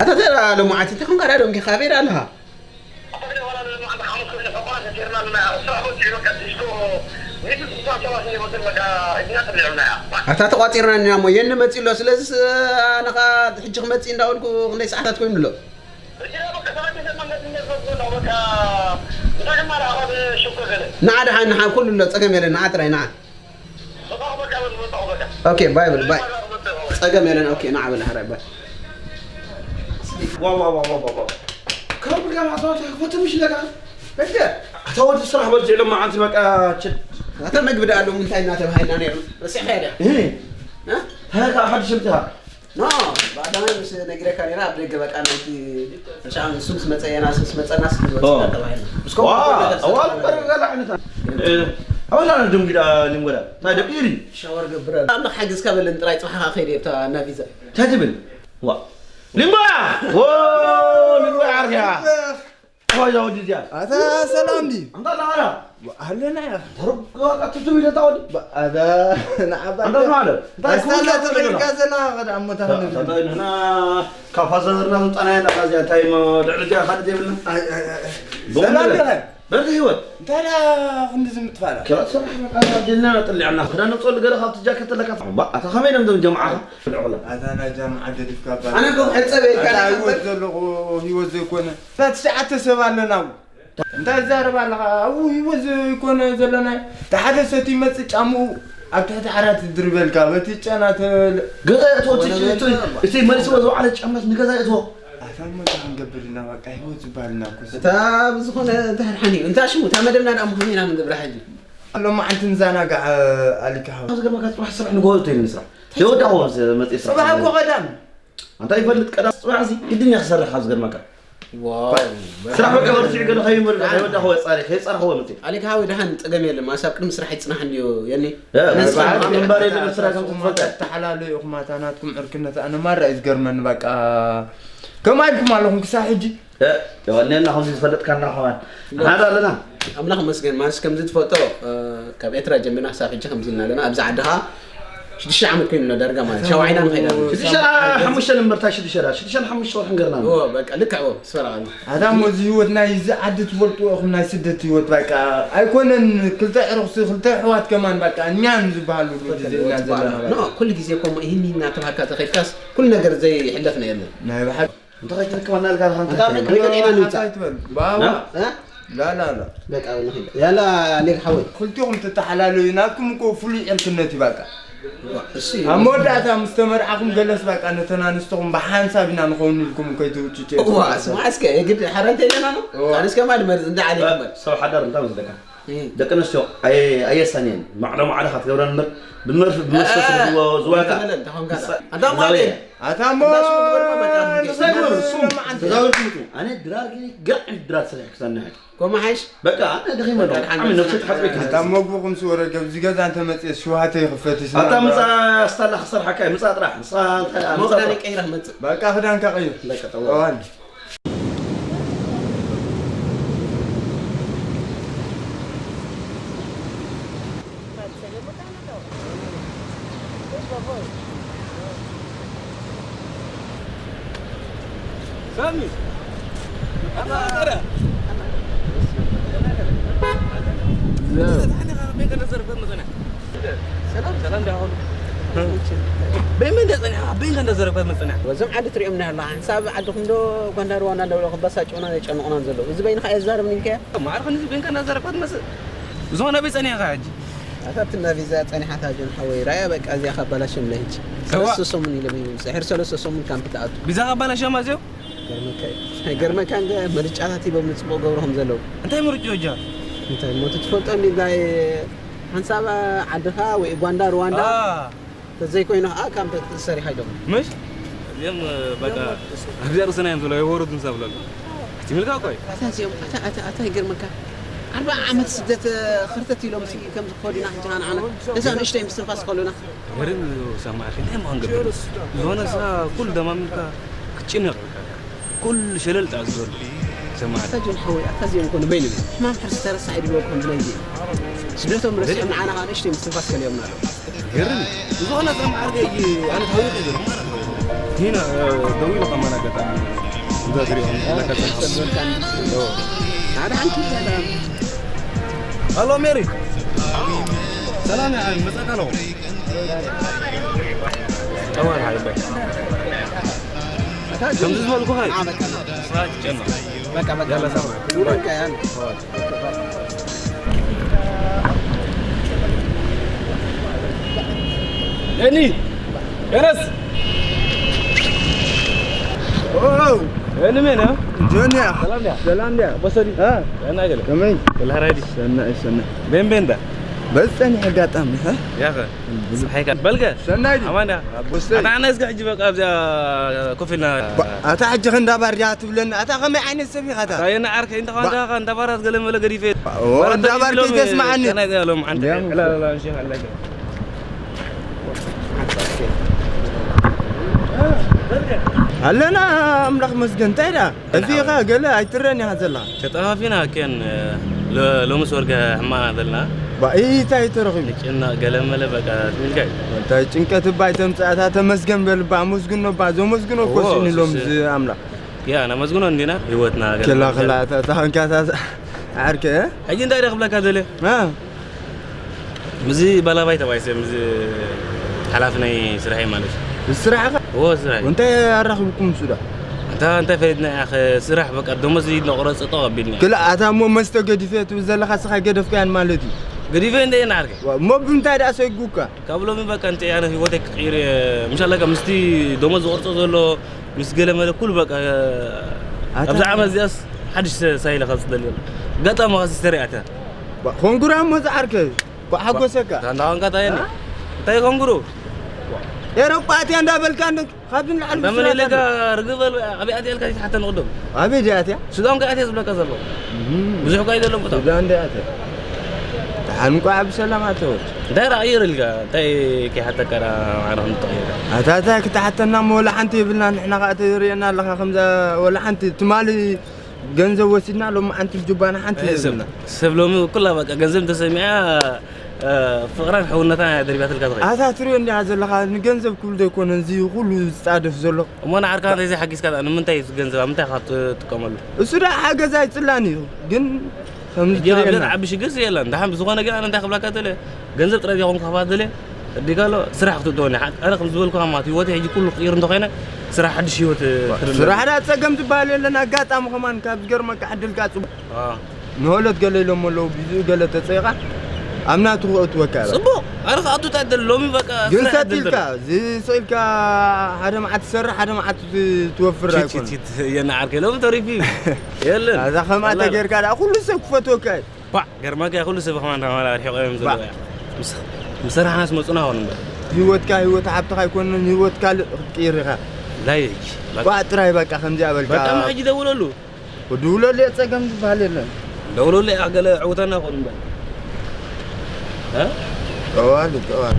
ኣታ ተራ ሎማዓት እንታይ ኮንካ? ዳ ደንጊኻ? ኣበይ ዳ ኣለኻ? ኣታ ተቋጺርና ኢና እሞ የኒ መጺኡ ኣሎ። ስለዚ ኣነ ኸኣ ሕጂ ክመጽእ እንዳበልኩ ክንደይ ሰዓታት ኮይኑ ኣሎ። ንዓ ደሓን፣ ንዓ ኩሉ ኣሎ፣ ጸገም የለን፣ ንዓ ጥራይ፣ ንዓ። ኦኬ፣ ባይ በል፣ ባይ። ጸገም የለን፣ ኦኬ፣ ንዓ በል፣ ሕራይ፣ ባይ። ዋ፣ ዋ፣ ዋ፣ ዋ፣ ዋ፣ ዋ። ካብ ብርጋም ኣተዋት ክፈቱ ምሽ ለካ። በቃ። ኣታ ወዲ ስራሕ በልቶ ኢሎም መዓንቲ በቃ ችድ። ኣታ መግቢ ደኣ ሎም እንታይ እናተባሃልና ነይሩ? ረሲዕካዮ ድያ? እህ። እ? እንታይ ከኣ ሓድሽ እንቲኻ? ኖ፣ ብቐዳማይ ምስ ነጊረካ ነይረ፣ ኣብ ደገ በቃ ናይቲ፣ ንሱ ምስ መጸ የና፣ ንሱ ምስ መጸና፣ ንሱ ምስ መጸና ኦ። ተባሂልና። ምስ ከምኡ ዋ፣ ነገር ኣዋል ሰላም በርገላ ዓይነት። እ፣ ኣዋል ኣነ ደንጊዳ ሊንጎዳ። እንታይ ደቂሪ? ሻወር ገብር። ኣምላኽ ሓግዝካ በለኒ ጥራይ፣ ጽባሕ ከኣ ከይደ እብታ እና ቪዛ። እንታይ ትብል? ዋ። ሊንጎዳ! ዎ፣ ሊንጎዳ ዓርክያ። ዋ፣ ያ ወዲ እዚኣ። ኣታ ሰላም ድዩ? ኣንታ ኣለኻ? ኣለና። ተረጋጋ፣ ትትው ኢለ እታ ወዲ። ኣታ ንዓባ ኣንታ ዝማለ። እንታይ ኣስታላ ክውዛ ተበልካ ዘለኻ? ዘላ፣ ከዳ እሞ እንታይ ታ-፣ ክንብል? ታ-፣ ታ-፣ ንሕና ካብ ፋዘርና ዝምጻና ኢና፣ እዚኣ እንታይ እሞ ልዕሊ እዚኣ ካልእ ዘይብልና። ኣይ፣ ኣይ፣ ኣይ፣ ኣይ። ብቑም ሰላም ነገር። ዲኻ? በርዲ ህይወት። እንታይ ደኣ ክንዲ ዝምትፋላ? ክላ ስራሕ በቃ፣ ኣዲልና ጥሊዕና። ክዳን ነውፅኣሉ ገለ ካብቲ ጃኬት ኣለካ። እምባ፣ ኣታ ከመይ ኢሎም እዞም ጀምዓኻ? ኣታ ናይ ጃምዓ ገዲፍካ ባል። ኣነ እኮ ሕፀብ ኢልካ ኣታ ነበር። ህይወት ዘለኹ ህይወት ዘይኮነ። እታ ትሽዓተ ሰብ ኣለና ኣብኡ። እንታይ ትዛረብ ኣለኻ? ኣብኡ ህይወት ዘይኮነ ዘለና። እቲ ሓደ ሰትዩ ይመጽእ ጫምኡ ኣብ ትሕቲ ዓራት ይድርበልካ። በቲ ጨና ተበል-፣ ገዛ የእትዎ፣ እቲ፣ እቲ፣ እቲ መሊስዎ ዝወዓለ ጫማስ ንገዛ የእትዎ። ኣታ እሞ እንታይ ክንገብር ኢና? በቃ ህይወት ዝበሃል ኢና እኮ። እታ ብዝኾነ እንታይ ደሓን እዩ? እንታይ ሽሙ? እታ መደብና ደኣ እሞ ከመይ ኢና ክንገብራ ሕጂ? ሎማዓንቲ ንዛናጋዕ ኣሊካ ሃው። ኣብዚ ገርመካ ጽባሕ ስራሕ ንግሆ እቶ ኢሉ ንስራሕ። ዘይወዳእዎ መጽእ ስራሕ። ጽባሕ እኮ ቀዳም። ኣንታ ይፈልጥ ቀዳም ጽባሕ እዚ ግድን እየ ክሰርሕ ኣብዚ ገርመካ። ዋው። ስራሕ በቃ ወዲኡ ገለ ከይምር፣ ከይወዳእዎ ጻሪ፣ ከይጻርኽዎ መጽእ። ኣሊካ ሃው ደሓን ጸገም የለን። ማሳብ ቅድሚ ስራሕ ይጽናሕ እንድዩ የኒ። እ፣ ነዚ በዓል ሰማዕ ምንባር የለን ስራሕ ከም ዝፈልጥ። ተሓላለዩ ኢኹም ኣታ ናትኩም ዕርክነት ኣነ ማራ እዩ ዝገርመኒ በቃ። ከማይ ኢልኩም ኣለኹም ክሳብ ሕጂ? እ፣ የቐንየልና ከምዚ ዝፈለጥካና ከማን። ሎ። ንሓዳ ኣለና። ኣምላኽ ይመስገን። ማለት ከምዚ ትፈልጦ፣ እ፣ ካብ ኤርትራ ጀሚርና ክሳብ ሕጂ ከምዚ ኢልና ኣለና። ኣብዚ ዓዲ ኸኣ ሽዱሽተ ዓመት ኮይኑ ኣሎ ዳርጋ ማለት። ሻውዓይና ንኸይድ ኣለና። ሽዱሽተ ሓሙሽተ እምበር፣ እንታይ ሽዱሽተ? ሽዱሽተ ሓሙሽተ ወርሒ ንገርና። እዎ፣ በቃ ልክዕ እዎ፣ ስፈራ ኣሎ። ኣታ እሞ እዚ ህይወት ናይ እዚ ዓዲ ትፈልጥዎ ኢኹም፣ ናይ ስደት ህይወት በቃ ኣይኮነን። ክልተ ዕሩኽሲ፣ ክልተ ኣሕዋት ከማን በቃ እኛን ዝበሃሉ ዲዘይና ዘለና በቃ። ኖ፣ ኩሉ ግዜ ከምኡ ይህኒ እናተባሃልካ ተኸድካስ ኩሉ ነገር ዘይሕለፍ ነው የለን። ናይ ብሓቂ። እንተ ኸይትንከወና ኢልካ ኢኻ፣ እንታይ እንታይ ትብል? እንታይ ትብል? ባባ። እ? ላ፣ ላ፣ ላ። በቃ፣ ንኺድ። ያላ፣ ሌክ ሓወይ። ክልቲኹም ትተሓላለዩ፣ ናትኩም እኮ ፍሉይ ዕርክነት እዩ፣ በቃ። እሺ። ኣብ መወዳእታ ምስ ተመርዓኹም ገለስ፣ በቃ፣ ነተን ኣንስትኹም ብሓንሳብ ኢና ንኸውን ኢልኩም ከይትውጭጭ እዋ፣ ስማ እስከ፣ የግድ ሓራንተ ኢለና ነው? እዋ። ኣነስ ከማን መርዝ እንዳ ዓሊ ይመር። ሰብ ሓዳር እንታይ መስለካ? እም። ደቂ ኣንስትዮ ኣየ-፣ ኣየሳንየን። ማዕዶ ማዕዶ ካብ ትገብረን እምበር፣ ብመርፍ-፣ ብመርፍ እ፣ ስርሕዎ ዝዋጋ። ኣይትበለን፣ ተኾንካ። ንሳ-፣ ኣታ ዛውየ። ማለት ኣታ እሞ እንዳሱ ግበርማ በቃ ንሳ ግበር፣ ንሱ። ንሰማዕ ኣንተ። ተዛወርኩ ምጡ። ኣነ ድራር ግን ግራሕ ድራር ስራሕ ክሳን ንሕድ። ኮማ ሓይሽ? በቃ ኣነ ደኺመ ኣለኹ። በቃ፣ ብጣዕሚ ነብሰይ ትሓጽበኪ። ኣታ እሞ ግቡኹም ስወረ ገብዚ ገዛ እንተ መጽእ ሽውሃተ ይኽፈት ይስማዕ። ኣታ ምጻ ኣስታላ ክሰርሓካ እየ። ምጻ ጥራሕ። ንስኻ እንታይ ሞ ምጻ ክዳን ጥራሕ። ቀይራ መጽእ። በቃ ክዳንካ ቀይር። በቃ ጠዋል። ጠዋል። ሳሚ፣ ሰላም። ሰላም ዳሆን። በይመን ጸኒሓ፣ በይመን ጸኒሓ። ወዘም ዓዲ ትሪኦም ናላ፣ ሓንሳብ ዓድኹም ዶ ጓንዳ ሩዋንዳ እንዳብሉ ክበሳጭኡና የጨንቑናን ዘለዉ። እዚ በይንኻ እየ ዝዛረብ ኢልካዮ? ማዕረ ክንዚ በይንካ እናዘረብካ ትመስል። ብዝኾነ ኣበይ ጸኒሕካ ሕጂ? ኣታ ኣብቲ እና ቪዛ ጸኒሓታ ጆን ሓወይ፣ ራያ በቃ እዚኣ ካባላሸምና ሕጂ። እዋ። ሰለስተ ሰሙን ኢለ በይኑ፣ ድሕሪ ሰለስተ ሰሙን ካምፕ ትኣቱ። ቪዛ ካባላሸማ እዚኦም? ገርመካ እዩ። ኣይገርመካን? ገ-፣ ምርጫታት ሂቦም ንጽቡቕ ገብርኹም ዘለዉ። እንታይ ምርጫ እጃ? እንታይ እሞ ትፈልጦ እንዲ ናይ ሓንሳብ ዓድኻ ወይ ኡጋንዳ፣ ሩዋንዳ? አ። ተዘይኮይኑ ኸዓ ካምፕ ትእሰር ኢኻ ኢሎም። ምሽ? እዚኦም፣ በቃ፣ ኣብዚኣ ርእስና እዮም ዘለዉ፣ ኣይወረዱን ሳብ ለሉ። ትምልካ እኮ እዩ። ኣታ እዚኦም፣ ኣታ፣ ኣታ፣ ኣታ ይገርመካ። ኣርብዓ ዓመት ስደት፣ ኸርተት ኢሎም ሲ ከም ዝኸዱና ሕጂ ንዓና። እዛ ንእሽተይ ምስትንፋስ ከሉና። ገርም እዩ፣ ሰማዕኺ፣ እንታይ እሞ ክንገብር? ዝኾነ ንስኻ ኩሉ ደማሚርካ ክትጭነቕ። ኩሉ ሸለል ጣ ዝበሉ ሰማዕኺ። ኣታ ጆን ሓወይ፣ ኣታ እዚኦም ኮኑ በይኑ። ሕማም ሕርሲ ተረሳዒ ድብለኩም ብለይ። ስደቶም ረሲዖም ንዓና ኸዓ ንእሽተይ ምስትንፋስ ከሊኦምና ኣለዉ። ገርም እዩ። ዝኾነ ሰማዕኺ፣ ኣነ ታዊኸ ገርም ማለት ነው። ሂና ደዊሉ ከማን ኣጋጣሚ እንተ ትሪኦም ለካ ጸንሖም። ኣሎ ሜሪ፣ ሰላም እያ። መጻእካ ኣለኹ። ጠዋል ሓይበ ከምዚ ዝበልኩኻ እዩ። ስራሕ ትጨነቕ። በቃ በቃ ያላ ሰማይ። በቃ ያን ኤኒ ኤነስ ኦ ኤኒ ሜን ያ ጆንያ ሰላም ያ ሰላም ያ በሰዲ አ ያና ገለ ከመይ ወላ ራይዲ ሰና ሰና ቤን ቤን ዳ በስ ጸኒሕ ኣጋጣሚ ሀ ያኸ ብዙሕ ሓይካ በልገ ሰናይ ዲ ኣማን ያ በሰዲ ኣታ ኣነ እስከ ሕጂ በቃ ኣብዚኣ ኮፍ ኢልና ባ- ኣታ ሕጂ ክንዳ ባርያ ትብለና ኣታ ከመይ ዓይነት ሰብ ኢኻ ኣታ ኣየና ዓርከይ እንተ ባ- ኳንካ እንተ ባራት ገለ መለ ገዲፈ ኦ፣ እንዳ ባርከይ ተስማዓኒ። ከናይ ሎም ዓንተ ያም። ላ ላ ላ ሼክ ኣለከ ኣለና ኣምላኽ መስገን እንታይ ዳ እዚኻ ገለ ኣይትረን ኢኻ ዘለኻ ተጠፋፊና ከን ሎምስ ወርገ ሕማና ዘለና ባኢታ ይተረኺቡ ጭና ገለ መለ በቃ ትብልካ እዩ እንታይ ጭንቀት እባ ኣይተምፅኣታ ተመስገን በልባ ኣመስግኖ ባ ዘመስግኖ እኮ ኦ፣ ስኒ ሎም ሱስ። ዝ ኣምላኽ ያ ነመስግኖ እንዲና ህይወትና ገለ ክላ መለ። ክላ ተታንካ ዓርከ ሕጂ እንታይ ደ ክብለካ ዘለ እ? ምዚ ባላባይ ተባይሰ ምዚ ሓላፊ ናይ ስራሐይ ማለት እዩ ስራሕኻ እዎ ስራሐይ እንታይ ኣራኽብኩም እሱ ዳ እንታ እንታይ ፈሊጥና ኢኻ ስራሕ በቃ ደሞዝ ኢድና ቁረጽ ጠቕ ኣቢልና ክላ ኣታ እሞ መስተ ገዲፈ ትብል ዘለኻ ስኻ ገደፍካያን ማለት እዩ ገዲፈ እንደ ኢና ዓርከ እሞ ብምንታይ ደኣ ሰጉካ ካብ ሎሚ በቃ እንተ ያነ ህይወተይ ክቕይር እየ ምሻ ለካ ምስቲ ደሞዝ ዝቆርጾ ዘሎ ምስ ገለ መለ ኩሉ በቃ ኣታ- ኣብዚ ዓመት እዚኣስ ሓድሽ ሳይለ ካብ ዝደልዮ ገጣሚ ኸ ሲስተር እያ እታ ኮንግራ እሞ ዝዓርከ ኳ ሓጎሰካ እታ እንዳኾንካ ታየኒ እንታይ ኮንግሩ ኤሮጳ ኣትያ እንዳበልካ እንደ ካብ ንላዕሊ በምን ብስራት ኢለካ ኣለ። ርግበል ኣበይ ኣትያ ኢልካ ይትሓተኒ ቅድም ኣበይ ድያ ኣትያ ሱዳን ከ ኣትያ ዝብለካ ዘሎ እም። ብዙሕ እኳ ኣይደሎም ቦታ ሱዳን ድያ ኣትያ ተሓንቋ ብሰላም ኣተወት እንታይ ዳ ቀይር ኢልካ እንታይ ከይሓተካ ዳ ማዕረ ክንትቀይር ኣታ እንታይ ክትሓተና እሞ ወላ ሓንቲ የብልና ንሕና ከዓ ተርእየና ኣለኻ ከምዛ ወላ ሓንቲ ትማሊ ገንዘብ ወሲድና ሎሚ ሓንቲ ጁባና ሓንቲ የብልና ሰብ ሎሚ ኩላ በቃ ገንዘብ እንተሰሚዓ ፍቕራን ሕውነታን እያ ደሪባትልካ ትኸይድ ኣታ ትሪኦ እንዲኻ ዘለኻ ንገንዘብ ክብል ዘይኮነ እዚ ኩሉ ዝፃደፍ ዘሎ እሞ ንዓርካ ዘይሓጊዝካ ንምንታይ እዩ ገንዘብ ኣብ ምንታይ ካብ ትጥቀመሉ እሱ ዳ ሓገዝ ኣይፅላን እዩ ግን ከምዚ ሕጂ ትሪኦ ካብ ኣለና ዓቢ ሽግር የለን ደሓን ብዝኾነ ግን ኣነ እንታይ ክብላካ ተለ ገንዘብ ጥራይ ዲኹም ክኸፋት ደለ እዲካ ኣሎ ስራሕ ክትእትወኒ ሓ- ኣነ ከም ዝበልኩ ከማት ህይወት ሕጂ ኩሉ ክቕይር እንተኾይነ ስራሕ ሓድሽ ህይወት ክርለ ስራሕ ዳ ፀገም ዝበሃል የለን ኣጋጣሚ ከማን ካብ ዝገርመካ ዕድልካ ፅቡቅ ንሆለት ገለ ኢሎም ኣለዉ ብዝኡ ገለ ተፀይቃ ኣብ ናቱ ክእትወካ እያ በቃ። ፅቡቅ ኣነ ክኣቱ እንታይ ደለ ሎሚ በቃ ግን ስራሕ ሰቲልካ ዝስኢልካ ሓደ መዓት ትሰርሕ ሓደ መዓት ትወፍር ኣይኮነ የና ዓርከይ ሎሚ ተሪፉ እዩ የለን ኣዛ ከምኣ ተጌርካ ዳ ኩሉ ሰብ ክፈትወካ እዩ ባዕ ገርመካ ኩሉ ሰብ ከማን ተማላ ርሒቆ እዮም ዘለዉ ምስ ሰራሕናስ መፁና ሆን እምበር ህይወትካ ህይወት ሓብትኻ ኣይኮነን ህይወት ካልእ ክትቅይር ኢኻ ላይ ባዕ ጥራይ በቃ ከምዚኣ በልካ በቃ ሕጂ ደውለሉ ክድውለሉ የፀገም ዝበሃል የለን ደውለሉ እያ ገለ ዕውተና ኾን እምበር ጠዋል ጠዋል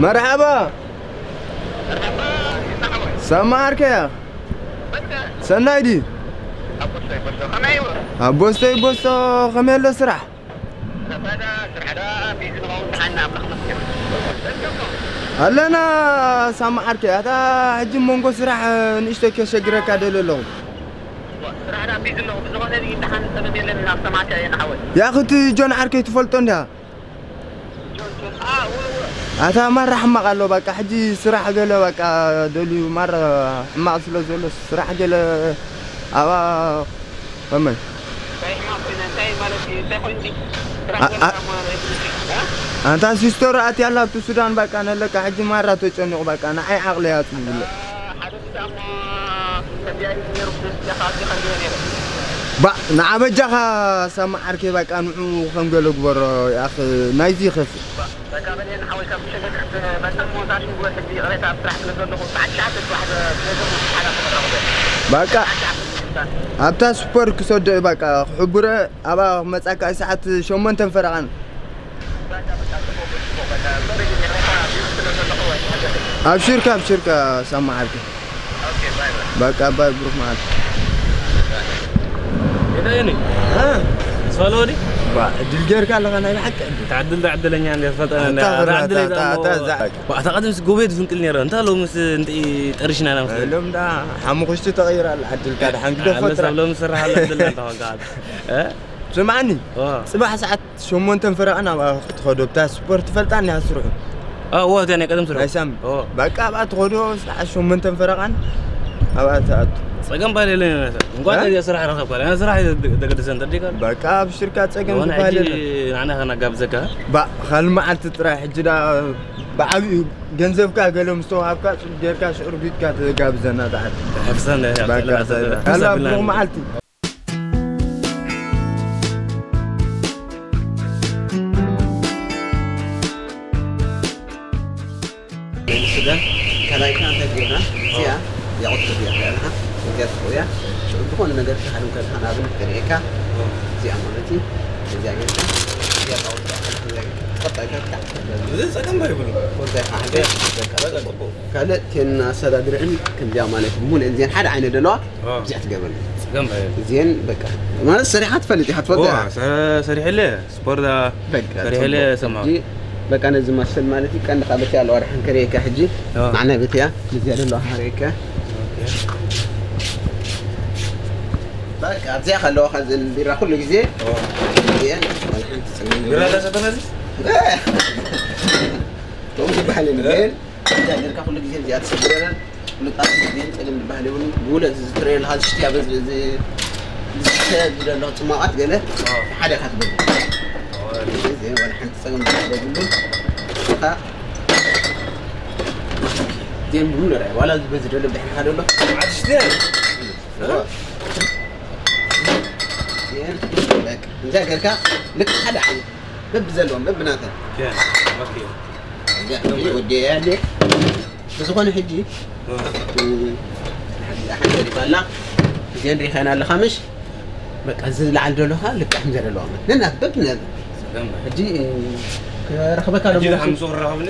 መርሓባ ሰማዓርከያ ሰናይ ድዩ ኣቦስተይ ቦስቶ ከመይ ኣሎ ስራሕ ኣለና ሳማ ዓርከይ ኣታ ሕጂ መንጎ ስራሕ ንእሽቶ ከሸግረካ ደለ ኣለኹ ያኽቲ ጆን ዓርከይ ትፈልጦ እንዲያ ኣታ ማራ ሕማቕ ኣሎ በቃ ሕጂ ስራሕ ገለ በቃ ደልዩ ማራ ሕማቕ ስለ ዘሎ ስራሕ ገለ ኣባ ከመይ ኣንታ ሲስተር ኣትያ ኣላ ኣብቲ ሱዳን በቃ ነለካ ሕጂ ማራ ተጨኒቑ በቃ ንዓይ ዓቕለይ ኣፅብብሎ ባእ ንዓ በጃኻ ሳማ ዓርከይ በቃ ንዑ ከም ገለ ግበሮ ያኽ ናይዚ ይኸፍእ በቃ ኣብታ ስፖር ክሰዶ እዩ በቃ ክሕቡረ ኣብኣ ክመፃካ እዩ ሰዓት ሸሞንተን ፈረቓን ኣብሽርካ ኣብሽርካ ሳማ ዓርከይ። በቃ ባይ ብሩክ መዓልቲ። የዳየኒ እ? ስፋለወዲ ባ ዕድል ጌርካ ኣለኻ ናይ ብሓቂ ዕድል። ተዓድል ዶ ዕድለኛ እንደ ፈጠነ ኣታ ተዓድል ኣታ ኣታ እዛ ኣታ ቀደም ጎቤ ትፍንቅል ነረ እንታ ሎምስ እንት ጠርሽና ኢና ሎም ዳ ሓሙኽሽቲ ተቐይራ ኣላ ዕድልካ ድሓን ግደፎ ጥራሕ። ሎም ስራሕ ኣሎ ዕድል እንታ ወጋዓት ስምዓኒ ጽባሕ ሰዓት ሸሞንተን ፈረቓ ናብኣ ክትኸዶ ብታ ስፖርት ትፈልጣ እኒሃ ስርሑ። እዎ እቲኣ ናይ ቀደም ስርሑ ናይ ሳሚ እዎ በቃ ኣብኣ ትኸዶ ሰዓት ሸሞንተን ፈረቓን ኣብኣ ትኣቱ። ጸገም ባል የለን። እንኳን እ? ተዚኣ ስራሕ ረኸብካ። ኣነ ስራሕ እዩ ዘገድሰ እንተ ደይካ በቃ ኣብሽርካ ጸገም ዝኾነ ዝበሃል ሕጂ የለን። ንዓና ከናጋብዘካ ባ ካልእ መዓልቲ ጥራይ ሕጂ ዳ ብዓብዩ ገንዘብካ ገለ ምስ ተዋሃብካ ጽቡቅ ጌርካ ሽዑር ቢትካ ተጋብዘና ዛዓት። ሕፍሰን በቃ ካልባ ብሩኽ መዓልቲ። ስጋ ከላይካ እንታይ ትገብራ? እዚኣ እዚኣ ቁጥሪ እዚኣ ትሪኣ ኣለኻ። እዚኣ ትኽእያ። ሽዑ ዝኾነ ነገር ትሃድም ከለኻ ንኣብነት ከርእየካ። እዚኣ ማለት እዩ። እዚኣ ጌርካ እዚኣ ጣውላ እዚኣ ጌርካ ቀጣይካ ክትዓጽ ትኽእል። እዚ ጸገም ባይብሉ ወርዳይ ሓደ በቃ ጽቡቕ። ካልእ ቴና ኣሰዳድርዕን ከምዚኣ ማለት እዩ። ሙሉእ እዚኣን ሓደ ዓይነት ዘለዋ እዚኣ ትገብረሉ። ጸገም ባይብሉ እዚአን በቃ ማለት ሰሪሓ ትፈልጥ ኢኻ ትፈልጥ ኢኻ። ሰሪሕለ ስፖርት በቃ ሰሪሕለ ጽቡቅ። ሰማ ሕጂ በቃ ነዚ ማሰል ማለት እዩ ቀንዲ ካብ በቲ ኣለዋ ደሓን ከርእየካ ሕጂ ኣዎ። ንዓና በቲያ ነዚኣ ዘለዋ ከርእየካ በቃ ኣብዚኣ ከለዋ ከዚ ቢራ ኩሉ ግዜ እዚአን ወላ ሓንቲ ጸገም ቢራ የብሉን። ዳሰተናዚ ከምኡ ዝበሃል የለን። እንታይ ጌርካ ኩሉ ግዜ እዚኣ ትስብረለን ፍሉጣት ግዜን ጸገም ዝበሃል የብሉን። ብውለት እዚ ትርእዮ ኣለኻ፣ እዚ ሽትያ በዚ፣ እዚ፣ እዚ ሽትያ እዚ ዘሎ ጽማቓት ገለ ሓደ ኢኻ ትገብር። እዚ ወላ ሓንቲ ጸገም ዝበሃል የብሉን። እኻ ዜን ብሙሉ ርኣይ፣ ዋላ እዚ በዚ ዘሎ ብድሕሪኻ ዘሎ። ዓዲ ሽትያ ዜን በቃ፣ እንታይ ጌርካ ልክ ሓደ ዓይነት በብዘለዎም በብናተን። ኦኬ ኦኬ ወዲያ ያለ ብዝኾነ ሕጂ ሓንቲ ሪባላ እዚአን ሪኻና ኣለኻ ምሽ በቃ እዚ ዝለዓል ዘለኻ ልክዕ ከም ዘለዋ ነና በብነ ሕጂ ክረኽበካ ሕጂ ዶ ሓምሶ ክራኸብለ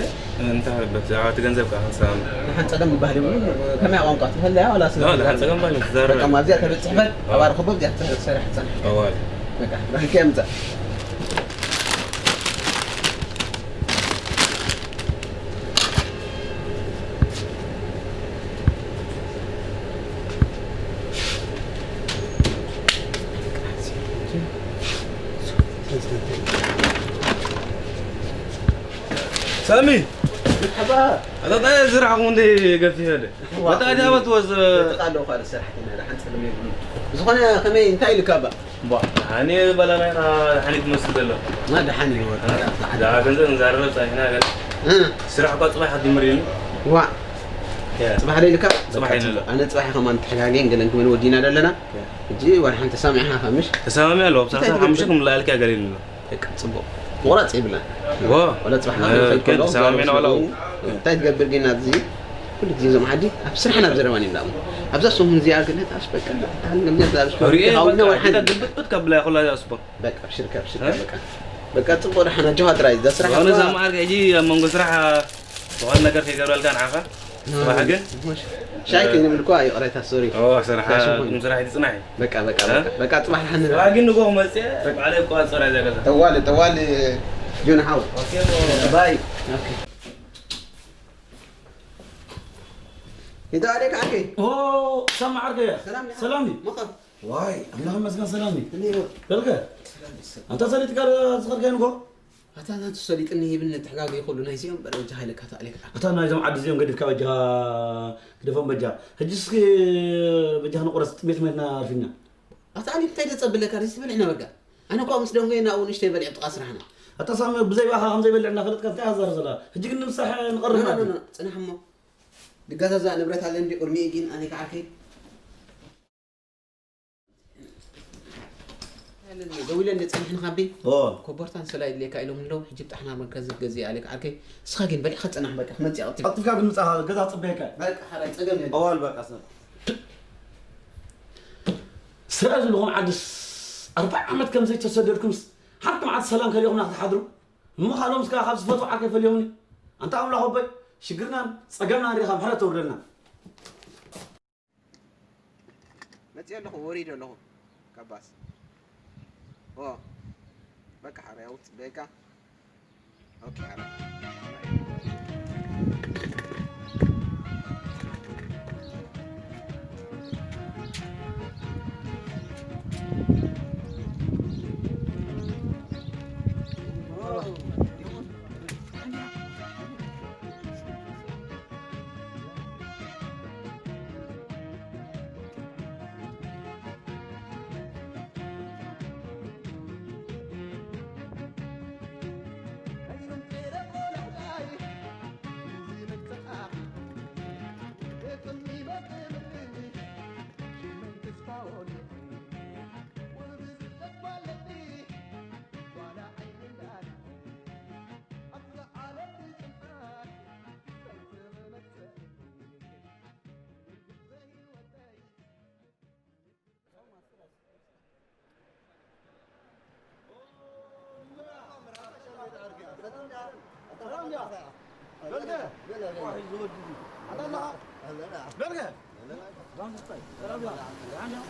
እንታይ በት እቲ ገንዘብ ከዓ ክንሰም ንሓን ጸገም ዝበሃል የብሉ ከመይ ቋንቋ ትፈልያ ዋላ ስለ ላ ንሓን ጸገም ባይነ ትዛረብ በቃ ማብዚኣ ተበጽሕፈት ኣባር ክቦ እዚኣ ትሰርሕ ትጸንሕ ኣዋል በቃ ራህኪያ ምጻእ ሳሚ ኣታ እንታይ ዝራሕኹም እንደ ገፊ ሄደ ኣታ ኣዲስ ኣበባ ትወዝ ተቃለው ካልእ ሰራሕተኛ ደሓን ጸገም የብሉ ዝኾነ ከመይ እንታይ ኢልካ ባ ኣነ በላናይና ሓኒት መስል ዘሎ ማ ደሓን እዩ ዳ ገንዘብ ንዛረብ ጸኒሕና ገለ ስራሕ እኳ ጽባሕ ክትጅምር ኢሉ ዋ ጽባሕ ዶ ኢልካ ጽባሕ ኢሉ ኣሎ ኣነ ጽባሕ ከማን ተሓጋገን ገለን ክመን ወዲና ዘለና ሕጂ ዋላ ሓንቲ ተሳሚዕና ከምሽ ተሰማሚ ኣለዎ ብሳዕሳ ሓሙሽተ ክምለኣልካ ገለ ኢሉ ኣሎ ደቂ ጽቡቕ ምቑራጽ ይብላ ዎ ወላ ጽባሕ እ፣ ከን ተሰማሚዕና ዋላ ኡ እንታይ ትገብር ግን ኣብዚ ኩሉ ግዜ እዞም ዓዲ ኣብ ስራሕን ኣብ ዘረባን ይብላ ኣብዛ ሰሙን እዚኣ ግን ኣስ በቃ ታን ገምነት ኣብ ስፖርት ሪኤ ሃውነ ወላ ሓንቲ ግልብጥብጥ ካብላ ይኹላ እዚኣ ስፖርት በቃ ኣብሽርካ ኣብሽርካ እ? በቃ በቃ ጽቡቕ ደሓን ኣጆኻ ጥራይ እዛ ስራሕ ዝኾነ እኳ እዛ መዓልቲ ሕጂ ኣብ መንጎ ስራሕ ዝኾነ ነገር ከይገብረልካ ንዓኻ ስራሕ ግን ሻይ ከይንብል እኳ ይቕሬታ ሶሪ ኦ ስራሕ ዳሽን ኮይኑ። ቅድሚ ስራሕ ይትጽናሕ እዩ በቃ በቃ እ? በቃ በቃ ጽባሕ ደሓን ንርአ ስራሕ ግን ንጎ መፅአ ባዕለይ እቋፀር እያ እዛ ገዛ ጠዋሊ ጠዋሊ ጆን ሓወይ ባይ ኦኬ ይታ ኣሌክ ዓርከይ ኦ ሰማ ዓርከይ ሰላም ዲኻ? ሰላም እዩ መኸ ዋይ ኣምላኽ ይመስገን ሰላም እዩ እንዴ ይወ በልከ ኣንታ ሰሊጥካ ዝኸድካዮ ንጎ ኣታ ናቱ ሰሊጥኒ ሂብኒ ተሕጋጊ ኩሉ ናይ እዚኦም በረ ወጃ ሃይለካ ተኣሌክ ዓርከይ ኣታ ናይዞም ዓዲ እዚኦም ገዲፍካ በጃ ግደፎም በጃ ሕጂ እስኪ በጃ ንቁረስ ጥሜት መትና ኣርፊና ኣታ ኣሌክ እንታይ ተጸብለካ ደስ ትብል ሕነ በጋ ኣነ እኳ ምስ ደንጎየ ናብኡ ንሽተይ በሊዕ ጥቓ ስራሕና ኣታ ሳሚ ብዘይ ባኻ ከም ዘይበልዕ እናፈለጥካ እንታይ ኣዛር ዘላ ሕጂ ግን ንምሳሕ ንቐርብ ኖ፣ ኖ፣ ማለት ኖ፣ ጽናሕ እሞ ድጋዛዛ ንብረት ኣለኒ ቁርሚኡ ግን ኣነ ከዓርከይ ደዊለኒ ጸኒሕኒ ካቢ ኦ ኮቦርታን ሰላይ ድሌካ ኢሎም ኣለዉ ሕጂ ብጣሕና መርከዚ ገዚ ኣለ ከዓርከይ ንስኻ ግን በሊዕካ ጽናሕ በቃ ክመጽእ ኣቕትብ ቀልጥፍካ ግን ምጻኻ ገዛ ጽበየካ በቃ ሓራይ ጸገም የለን ኣዋል በቃ ሰብ ስራይ ዝብልኹም ዓድስ ኣርባዓ ዓመት ከም ዘይተሰደድኩምስ ሓንቲ መዓልቲ ሰላም ከሊኹምና ክትሓድሩ እሞ ካልኦም እስካ ካብ ዝፈትዎ ዓርከይ ፈልዮምኒ ኣንታ ኣምላኽ ኣቦይ ሽግርናን ጸገምናን ሪኻ ምሕረት ተውርደልና። መጽእ ኣለኹ፣ ወሪድ ኣለኹ። ካባስ። ኦ። በቃ፣ ሓራይ፣ ኣውት፣ በቃ። ኦኬ፣ ሓራይ።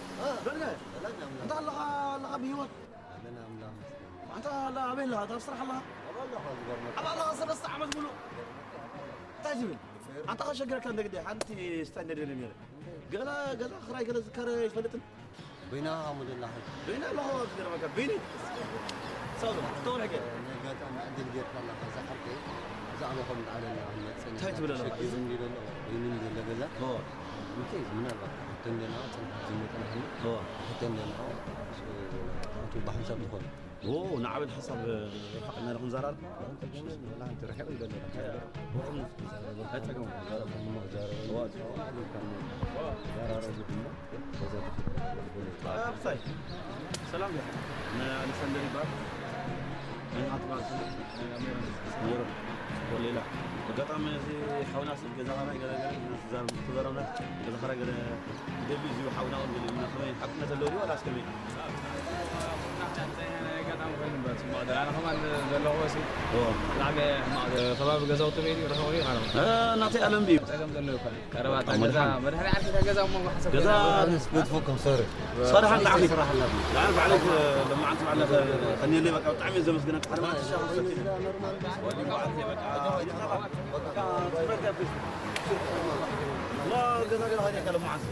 በልገ፣ እንታ ኣለኻ፣ ኣለኻ ብህይወት? ኣንታ ኣላ፣ ኣበይ ኣለኻ? ኣብ ስራሕ ኣለኻ? ኣብ ኣለኻ፣ ሰለስተ ዓመት ሙሉእ። እንታይ ትብል? ኣንታ ከሸግረካ እንደ ግዲ ሓንቲ ስታይ እንደ ደለ ነይረ። ገላ ገዛ ክራይ ገለ ዝካረ ይፈልጥን? በይና ኸዓ ሞደላ ሓንቲ። በይና ኣለኹ ዝገርመካ፣ በይኒ። ሳውዞ፣ ተወርሕከ? ናይ ኣጋጣሚ ዕድል ጌርካ ኣለኻ፣ እዛ ዓርከይ ብዛዕባ ከምኡ ኣለና፣ መጽና እንታይ ትብል ኣለኻ? ሸጊሩ እንዲ ዘሎ፣ በይኒ እንዲ ዘሎ ገዛ። ኦ። እንተ ምናልባት፣ ሕቶ እንደ ናዋ፣ ጽንሕ ዝመጠና ሓኒ። ኦ። ሕቶ እንደ ናዋ፣ እሱ፣ እቱ ብሓንሳብ ዝኾነ። ኦ፣ ንዓበል ሓሳብ ርሕቕ ኢልና ዶ ክንዘራረብ? ኣይጸገም። ኦ። ኦ፣ ብሳይ። ሰላም ዲኻ? ንኣሌክሳንደር ይበሃል። ናይ ኣትባስ፣ ናይ ኣሜራ፣ ኔሮ፣ ወሌላ። ኣጋጣሚ እዚ ሓውና ስለ ገዛ ኸራይ ገለ ገለ ተዛረብና። ገዛ ኸራይ ገለ ደቢ እዩ ሓውና እውን ገለ ኢልና ከመይ ሓቅነት ኣለዎ ድዩ ዋላስ ከመይ? ኣጋጣሚ ኮይኑ እምበር፣ ጽቡቕ ደኣ። ኣነ ከማን ዘለኹዎ ሲ፣ እዎ። ብጣዕሚ ሕማቕ ከባቢ ገዛውቲ ቤት እዩ፣ ርሑቕ እዩ፣ ኣነ። እ፣ ናተይ ኣለም ድዩ? ጸገም ዘለዎ እኳ። ቀረባ እታ በጣም ገዛ፣ መድሓን። መድሓኒ ዓርኪ እታ ገዛ እሞ ብሓሰብ ገዛ ገዛ። ኣነስ ገድፎኩም፣ ሶሪ። ሶሪ፣ ሓንቲ ዓርኪ። ስራሕ ኣለብኝ። ደሓን ባዕለይ፣ ሎማዓንቲ ባዕለይ ከንየለይ፣ በቃ፣ ብጣዕሚ እየ ዘመስግነካ። ሓደ መዓልቲ ሻሂ ክሰቲ። ወዲ በዓል በቃ፣ በቃ፣ ትምህርቲ ኣብ ቤት። ሎ፣ ገዛ፣ ገዛ፣ ከይደ፣ ከለ መዓልቲ።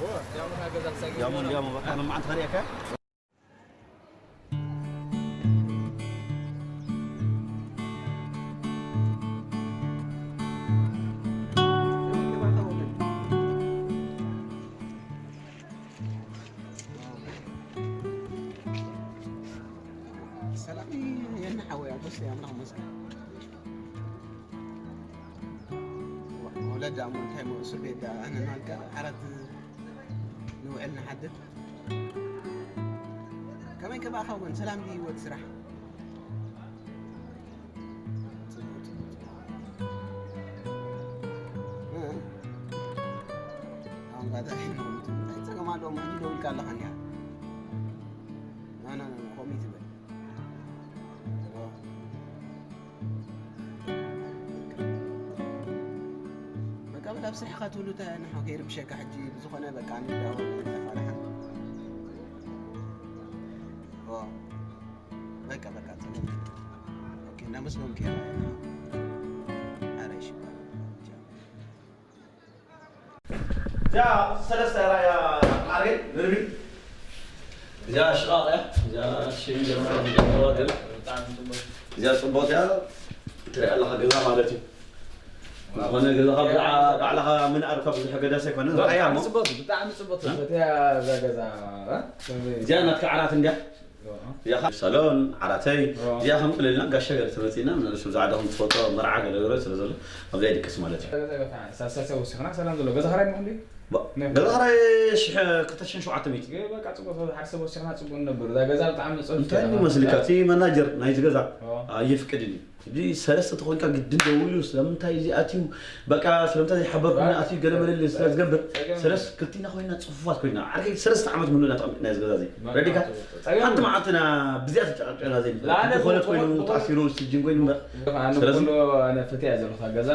ያሞ፣ ያሞ፣ በቃ፣ ሎማዓንቲ ከሪአካ። ሰላም የና ሓወይ፣ ኣቦስ ኣምላኽ መስገን። ወለድ ኣሞ እንታይ ሞ እስር ቤት ዳ ኣነ ናልካ ዓራት ንውዕል ንሓድር። ከመይ ከባኻ እውን ሰላም ድዩ ህይወት ስራሕ? እ? ኣሁን ጋር ዛሬ ነው እንትን እንታይ ጸገም ኣለዎም? ሕጂ ደው ኢልካ ኣለኻ እንዲያ። ና፣ ና፣ ና፣ ና፣ ኮሚት በል። ኦ። በቃ፣ በቃ፣ ኣብ ስራሕኻ ትብሉ ተ-፣ ንሓው ከይርብሸካ ሕጂ ብዝኾነ በቃ ንዳወል ተፋላሓ። ኦ። በቃ፣ በቃ፣ ጸገም። ኦኬ፣ እናመስገንኩ እየ። ኧረ እሺ። ቻው። እዚኣ ሰለስተ ራእያ ማዕረይ ንርቢ። እዚኣ ሽቓቕ እያ። እዚኣ ሽም ጀምራ ጀምራ። እዚኣ ጽቡቕ እያ። ትሪኣ ኣለኻ ገዛ ማለት እዩ። ዝኾነ ገዛኻ ብዛዕባ ባዕልኻ ምንኣር ካብ ብዙሕ ገዳስ ኣይኮነን። ራእያ እሞ። ጽቡቕ፣ ብጣዕሚ ጽቡቅ እ? ትፈትያ እዛ ገዛ፣ እ? እዚኣ ናትካ ዓራት እንድያ? እዚኣ ኸ-፣ ሳሎን፣ ዓራተይ፣ እዚኣ ከም ቅልልና ጋሻ ገለ ተመጺእና፣ ምናልባት ብዛዕባ ከም ትፈልጦ መርዓ ገለ ገለ ስለ ዘሎ፣ ኣብዛ ይድቅስ ማለት እዩ። ገዛ፣ ገዛ፣ ሳሳሰ ወሲኽና ሰላም ዘሎ ገዛ ኸራይ ምኹን ድዩ? ባ- ገዛ ክራይ ሽሕ ክልተ ሽሕን ሸውዓተ ሚእቲ። ገ- በቃ ጽቡቅ፣ ሓደ ሰብ ወሲኽና ጽቡቅ ነበር። እዛ ገዛ ብጣዕሚ ጽቡቅ እንታይ እያ። ይመስልካ? እቲ መናጀር ናይቲ ገዛ ኦ። ኣየፍቅድን እዩ። እዚ ሰለስተ ተኾይንካ ግድን ደው ኢሉ ስለምንታይ እዚ ኣትዩ፣ በቃ ስለምንታይ ዘይሓበርኩና ኣትዩ ገለ መለለ ስለ ዝገብር፣ ጸገም ሰለስ ክልቲና ኮይና ጽፉፋት ኮይና። ዓርከይ ሰለስተ ዓመት ሙሉእ ኢና ተቐሚጥና እዚ ገዛ እዚ። በቃ ረዲካ? ጸገም ሓንቲ መዓልትና ብዚኣ ተጨቃጨና ዘይንፈልጥ። ለኣነ ዝኾነት ኮይኑ ብኾነ ተኣሲሩ ስጅን ኮይኑ እምበር። ኣነ ስለዚ ኩሉ ኣነ ፍትያ ዘለኻ ገዛ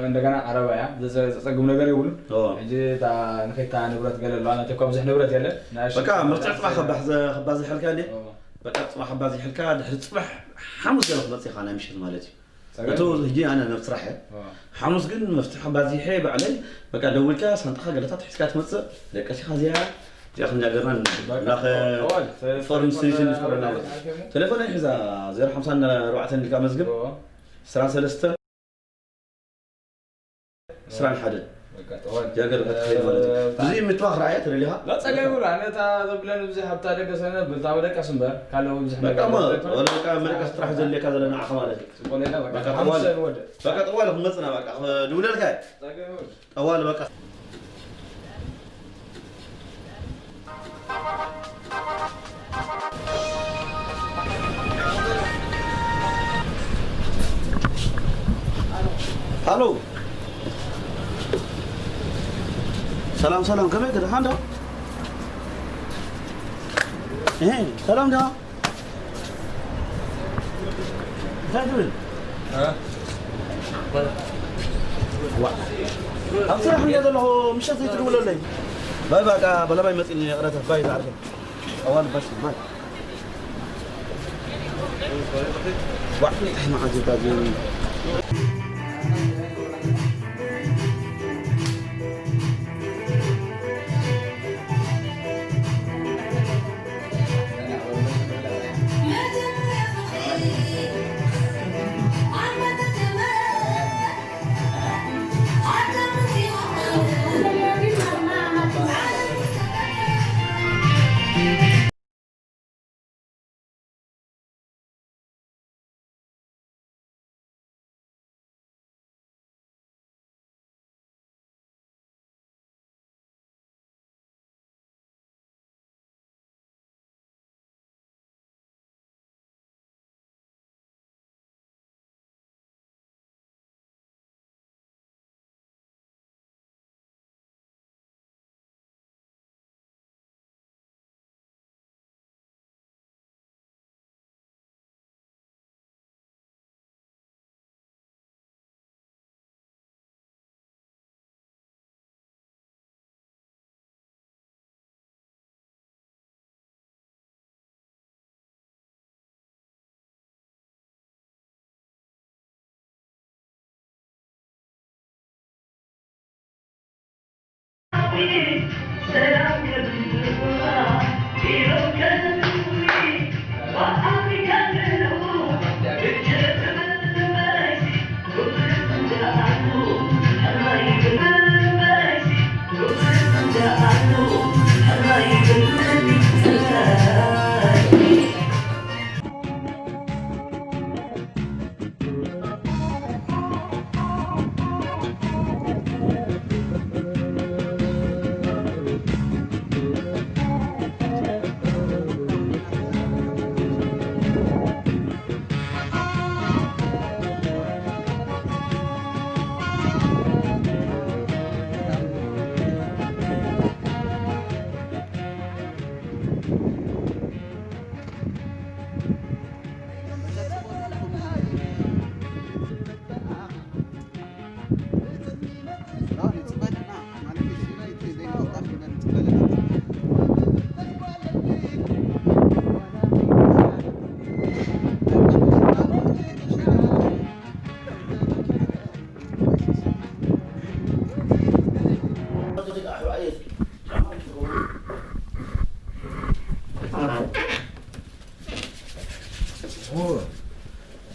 እንደገና ዓረባ እያ። ዘጸ- ዘጸግም ነገር የብሉን። ኦ። ሕጂ እታ ንኸይታ ንብረት ገለ ኣለዋ። ናተይ እኳ ብዙሕ ንብረት የለን። ናይ በቃ ሽርካ ምርጫ ገዛ ጽባሕ ስለ- ከባሕ ዘ- ከባዝሐልካ እንዴ? ኦ። በቃ ጽባሕ ኣባዚሕልካ ድሕሪ ጽባሕ ሓሙስ ገለ ክመጽእ ኢኻ ናይ ምሸት ማለት እዩ። ጸገም እቱ የብሉን። ሕጂ ኣነ ናብ ስራሕ እየ። ኦ። ሓሙስ ግን መፍትሒ ኣባዚሐ ባዕለይ በቃ ደዊልካ ሳንጣኻ ገለታት ሒዝካ ትመጽእ ደቀሲኻ እዚኣ እዚኣ ክንጃገርና በቃ፣ ናኸ ጠዋል፣ ተ- ፎርን ተሌፎን ስቴሽን ነ- ዝፈረና ነ- ነ- ቴሌፎን ሒዛ ዜሮ ሓምሳ ኣርባዕተ ኢልካ መዝግብ ኦ። ዕስራን ሰለስተን ዕስራን ሓደን በቃ፣ ጠዋል። ጃገር በትኸይድ ማለት እዩ። እ፣ እዚ ምትባኽ ረኣያ ተደሊኻ? ላ ጸገም ይብሉ። ኣነ እታ ዘብለን ብዙሕ ኣብታ ደቀሰነ፣ ብልታ ወደቀስ እምበር፣ ካልእ ብዙሕ በቃ ነገር እሞ፣ የብለይኮነ። ወላ በቃ መደቀስ ጥራሕ ዘድልየካ ዘለና ዓኻ ማለት እዩ። ጽቡቅ ሌላ በቃ፣ በቃ፣ ጠዋል። ሓሙሽተ ንወደ። በቃ፣ ጠዋል ክመጽና በቃ፣ ድውለልካ እየ። ጸገም ይብሉ። ጠዋል በቃ። ሃሎ። ሰላም፣ ሰላም፣ ከመይ፣ ደሓን ዶ? እሄ፣ ሰላም ዶ? እንታይ ትብል? እ? ዋ። ኣብ ስራሕ እንድየ ዘለኹ፣ ምሸት ዘይትድውለለይ። ባይ፣ በቃ፣ በለባይ መፂእኒ፣ ይቕረታ፣ ባይ፣ ዝዓርከይ። ጠዋል ባሽ፣ ባይ። ዋ፣ እንታይ መዓት እዩ፣ ዳዚ?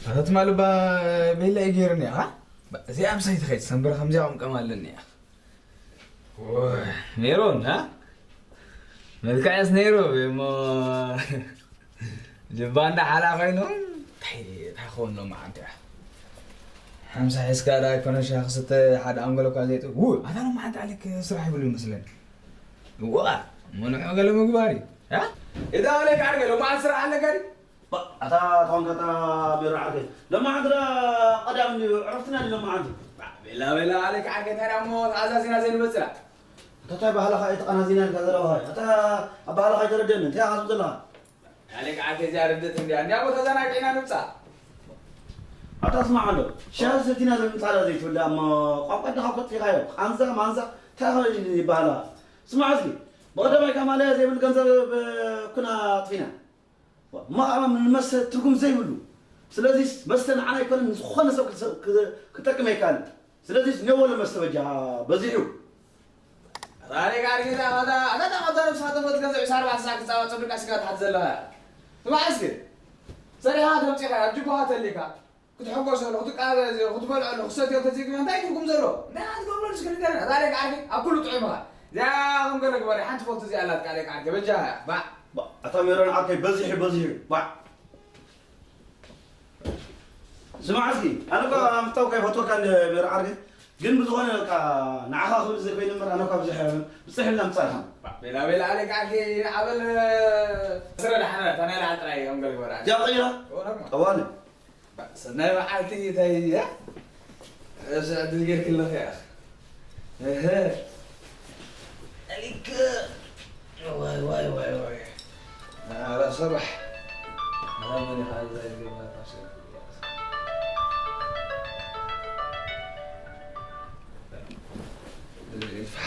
ኣታ ትማል እባ ቤላ እዩ ገይሩኒ፣ ኣ? እዚኣ ምሳይ ትኸይድ ሰንበር ከምዚኣ ቅምቀም ኣለኒ፣ ኣ? ሜሮን፣ ኣ? መልክዕስ ነይሩ እሞ ጅባ እንዳ ሓላ ኮይኑ እንታይ እንታይ ክኸውን ሎ መዓንቲ፣ ኣ? ሓምሳ ሒዝካ ደኣ ኣይኮነ ሻሂ ክስተ ሓደ ኣንጎሎ እኳ ዘይጥ-፣ ው፣ ኣታ ሎማዓንቲ ኣሌክ ስራሕ ይብሉ ይመስለኒ። ዋ፣ ምንዖ ገለ ምግባር እዩ። እ? እታ ኣሌክ ዓርከይ ሎማዓንቲ ስራሕ ኣለካ ድዩ? ባ-፣ ኣታ ተኾንካ እታ ሜሮ ዓርከይ። ሎማዓንቲ ደኣ ቀዳም እንድዩ፣ ዕረፍትና ድዩ ሎማዓንቲ? ባ-፣ ቤላ ቤላ ኣሌክ ዓርከይ፣ እንታይ ደኣ እሞ ተኣዛዚና ዘይንመጽእ ደኣ? ኣታ እንታይ ባህላኻ ኣይተቐናዚና ኢልካ ዘለኻ? ኣታ ኣብ ባህላኻ ኣይተረድአኒ። እንታይ ኢኻ ትብል ዘለኻ? ኣሌክ ዓርከይ እዚኣ ርድእቲ እንድያ። እንድያ እሞ ተዘናጊዕና ንምጻእ። ኣታ ስማዕ ኣሎ። ሻሂ ሰቲና ዘይምጻእ ደኣ ዘይትብል ደኣ እሞ ቋንቋ ድኻ ኮጥፊኻዮ። ቃንዛ ማንዛ እንታይ ይባሃላ? ስማዕ እስኪ። ብቐዳማይ ከማልያ ዘይብል ገንዘብ ኩና ኣጥፊና። እሞ ከዓ ንመስተ ትርጉም ዘይብሉ። ስለዚስ መስተ ንዓና ኣይኮነን ንዝኾነ ሰብ ክሰ-፣ ክ-፣ ክጠቅም ኣይከኣልን። ስለዚስ ኔወለ መስተ በጃ በዚሑ። ኣታ ኣሌክ ዓርከይ እታ፣ ኣታ፣ ኣታ፣ ኣታ ነብስኻ ጠፈት ገንዘብ ዕስራ ኣርባዕተ ሰዓት ክጻወት ጸብልካ ስጋ ትሓት ዘለኻ። ስማዕ እስኪ። ሰሪሓ ተምጺኻ፣ ኣብ ጅቡኻ ተሊካ። ክትሕጎሰሉ፣ ክትቃዘዝዮ፣ ክትበልዐሉ፣ ክትሰትዮ እንተዘይኮይኑ እንታይ ትርጉም ዘለዎ? እንታይ ክትገብረሉ እስኪ ንገረኒ? ኣታ ኣሌክ ዓርከይ ኣብ ኩሉ ጥዑም ኢኻ። እዚኣ ከም ገለ ግበሪ፣ ሓንቲ ፎቶ እዚኣ ኣላትካ ኣሌክ ዓርከይ፣ በጃኻ፣ ባዕ። ባ-፣ ኣታ ሜሮን ዓርከይ በዚሑ፣ በዚሑ፣ ባዕ። ስማዕ እስኪ፣ ኣነ እኳ ምታውካ ይፈትወካ እንደ ሜሮን ዓርከይ፣ ግን ብዝኾነ በቃ ንዓኻ ክብል ዘይኮይኑ እምበር ኣነ እኳ ብዙሕ ብፅሕ ኢልና ምፃእኻ። ባዕ፣ ቤላ ቤላ ኣሌክ ዓርከይ፣ ንዓበል ስረ ደሓና፣ እታ ናይ ላዕሊ ጥራይ ከም ገለ ግበራ። እዚኣ ቀይራ? ኦ፣ ናማ። ጠዋለ። ሰናይ መዓልቲ እንታይ እያ? እዚ ዕድል ጌርክለኺ እያ። እህ። ኣሊክ። ዋይ፣ ዋይ፣ ዋይ፣ ዋይ። ኣራ ሰባሕ። ኣራ መን ኢኻ እዛ ኢልካ ካብ ሰብ?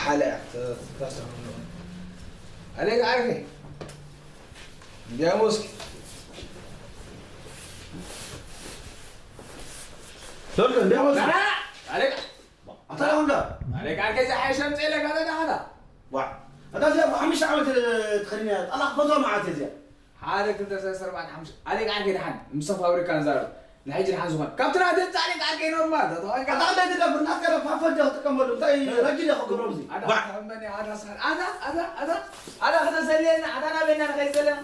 ሓለ እያ። ተ-፣ ተስተውዕሎ። ኣሊክ ዓርከይ። እንዲያውም እስኪ ሎርዶ፣ እንዲያውም እስኪ። ላ፣ ኣሌክ። ኣታ ዳውንዳ። ኣሌክ፣ ኣርከይ ዝሓየሸ ኣምፅእ ኢለካ፣ ኣታ ዳሓታ። ዋ፣ ኣታ እዚኣ ብሓሙሽተ ዓመት ተኸዲና እያ። ጣላ ክፈትዋ መዓት እያ እዚኣ። ሓደ ክልተ ሰለስተ ኣርባዕተ ሓሙሽተ። ኣሌክ፣ ኣርከይ ደሓን፣ ምስ ፋብሪካ ንዛረብ። ንሕጂ ደሓን ዝኾነ። ካብቲ ናተይ ኣምፅእ ኣሌክ፣ ኣርከይ ኖርማል፣ ተተኾንካ። ኣታ እንታይ ትደፍር? ናትካ ዶ ፋፈጃ ክትጥቀመሉ? እንታይ ረጊድ ኢኻ ክገብሮ ኣብዚ? ኣታ ዋ። ተኣመኒ፣ ኣታ ሳል-፣ ኣታ፣ ኣታ፣ ኣታ፣ ኣታ ከተሰልየና፣ ኣታ ናበይና ንኸይድ ዘለና?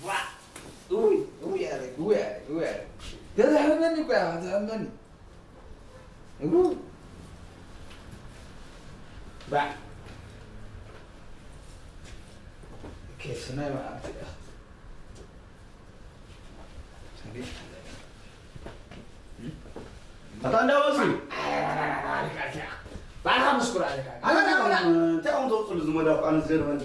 ዋ! እውይ፣ እውይ ኣለ፣ እውይ ኣለ፣ እውይ ኣለ። ተዘሕምመኒ እኮ እያ፣ ተዘሕምመኒ። እው። ባዕ። ኬፍ ናይ መዓልቲ እያ። ኣታ እንዳወሱ። ባዕልኻ መስክር ኣለካ። ኣታ እንዳወላ። እንታይ እዮም ዘውፅሉ ዝመዳፍ ኣነ ዝገርመኒ።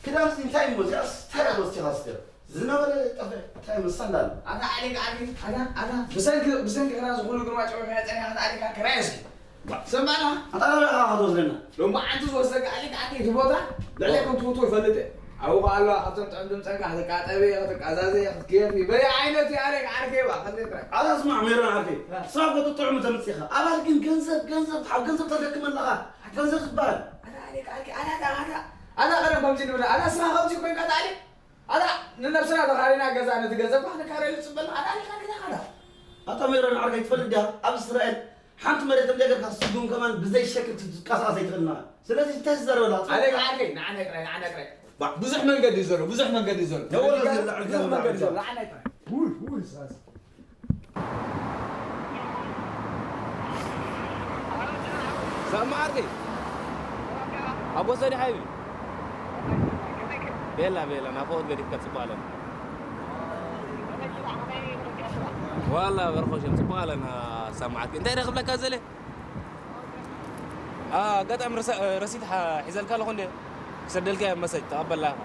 ክዳንስ እንታይ እሞ እዚኣስ እንታይ እያ ወሲኻ እስከ? ዝነበረ ጠፍእ እንታይ እሞ ሳንዳል? ኣታ ኣሌክ ዓርከይ፣ ኣታ፣ ኣታ፣ ብሰንኪ፣ ብሰንኪ ክዳን ዝኹሉ ግርማ ጨዊኻ ጸኒኻ ኣታ ኣሌክ ዓርከይ ራእይ እስኪ። ሰማዕና? ኣታ ናበይ ኢኻ ክትወስደና? ሎማዓንቲ ዝወስደካ ኣሌክ ዓርከይ እቲ ቦታ ልዕሊ ከም ትፈትዎ ይፈልጥ እየ። ኣብኡ ከኣ ኣለዋ ካብቶም ጥዑም ድምጸንካ ክትቃጠቢ፣ ክትቃዛዘ፣ ክትኬፊ። በየ ዓይነት እዩ ኣሌክ ዓርከይ እባ፣ ከልተ ጥራይ። ኣታ ስማዕ ሜሮን ዓርከይ፣ እ። ስራሕ ኮ ጥዑም ተምጽእ ኢኻ። ኣባል ግን ገንዘብ፣ ገንዘብ፣ ሓብ ገንዘብ ተደክመ ኣለኻ። ገንዘብ ዝበሃል። ኣታ ኣሌክ ዓርከይ፣ ኣታ፣ ኣታ፣ ኣታ ቀደም ከምዚ ንብላ፣ ኣታ ስራሕ ከምዚ ኮይንካ ኣታ ኣሌክ። ኣታ ንነብስና ተኻሪና ገዛ ነቲ ገንዘብ ክንካረየሉ ጽበልና ኣታ ኣሊኻ ኪዳ ካዳ። ኣታ ሜሮን ዓርከይ ትፈልጥ ዲኻ? ኣብ እስራኤል ሓንቲ መሬት እንደ ገርካ ስጉም ከማን ብዘይ ሸክል ክትንቀሳቐስ ኣይትኽእልን ኢኻ። ስለዚ እንታይ ትዛረበላ? ኣሌክ ዓርከይ ንዓና ይቅረ ንዓና ይቅረ። ባ ብዙሕ መንገዲ እዩ ዘሎ ብዙሕ መንገዲ እዩ ዘሎ። ነወለ ዘላ ብዙሕ መንገዲ እዩ ዘሎ ንዓና ይቅረ። ውይ ውይ ሳስ ሳብ መዓርከይ ኣቦ ሰኒ ሓይቢ ቤላ ቤላ ናፍቖት ገዲፍካ ጽቡቕ ኣለና። ዋላ በርኾሽም ጽቡቕ ኣለና ሳብ መዓርከይ እንታይ ደ ክብለካ ዘለ ኣጋጣሚ ረሲት ሒዘልካ ኣለኹ እንደ ክሰደልካ እየ መሰጅ ተቐበላ ኢኻ።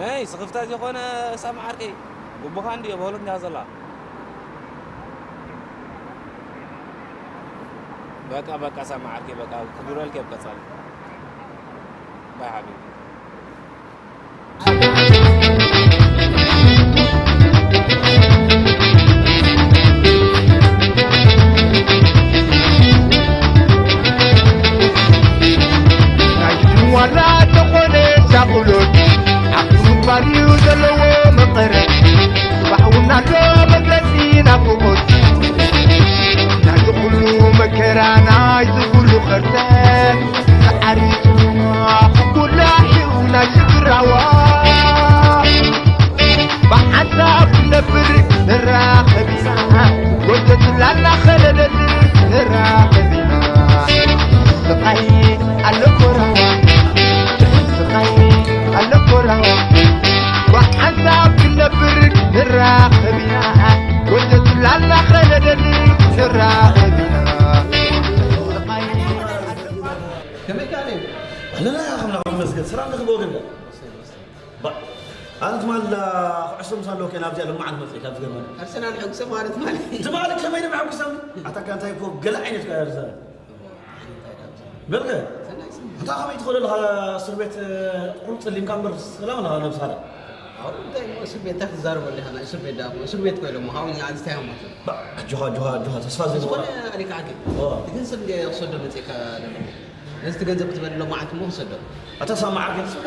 ነይ ስኽፍታ ዝኾነ ሳሚ ዓርከይ ጉቡኻ እንድዮ በሎ እንዲያ ዘላ። በቃ በቃ ሳሚ ዓርከይ በቃ ክዱረልክ እየ ብቀጻሊ። ባይ ሓቢቢ። ዋላ ተኾነ ሻቕሎት ዓቕሊ ምግባር እዩ ዘለዎ መቐረት። ጽባሕ እውን ኣሎ መግለጺ ናፍቖት ናይዚ ኩሉ መከራ ናይዚ ኩሉ ኸርተት ተዓሪጹ ክኩላዕ ንራኸብ ኢና። ስቓይ ኣሎ ኮራ፣ ስቓይ ኣሎ ኮራ። ብሓንሳብ ክንነብር ንራኸብ ኢና። ወጀት ላላ ኸነደሊ ንራኸብ ኢና። ስቓይ ከመይ ካልእ? ኣለና፣ ከም ናኹም መስገን ስራሕ ንኽበው ግን። ባ-፣ ኣነ ትማል ኩዕሶ ምሳሌ ወኬ ናብዚኣ ልምዓት መፅእ ካብ ዝገርመኒ። ኣርሰናል ሕጉሰ ማለት ማለት እዩ። ትማል ከመይ ደም ሕጉሰኒ? ኣታ ጋንታ እኮ ገለ ዓይነት እኮ ኣርሰናል። በልከ? ሰናይ ስም። ኣታ ከመይ ትኸዶ ኣለኻ? እስር ቤት ቁሩብ ጸሊምካ እምበር ሰላም ኣለኻ ነብስኻ። ኣሁን እንታይ እሞ እስር ቤት እንታይ ክትዛረቡ ኣለኻ? ናይ እስር ቤት ደኣ እሞ እስር ቤት ኮይኖም፣ ሃው እኛ ኣንስታይ ሃሞት። ባ-፣ ኣጆኻ፣ ኣጆኻ፣ ኣጆኻ፣ ተስፋ ዝኾነ ዘይትቑረጥ። ኣሊካ ዓቂ። ኦ። እቲ ገንዘብ እንደ ክሰዶ መጽእካ ደሎ። ነዚ እቲ ገንዘብ ክትበል ሎማዓት እሞ ክሰዶ። ኣታ ሳማ ዓቂ፣ ንስኻ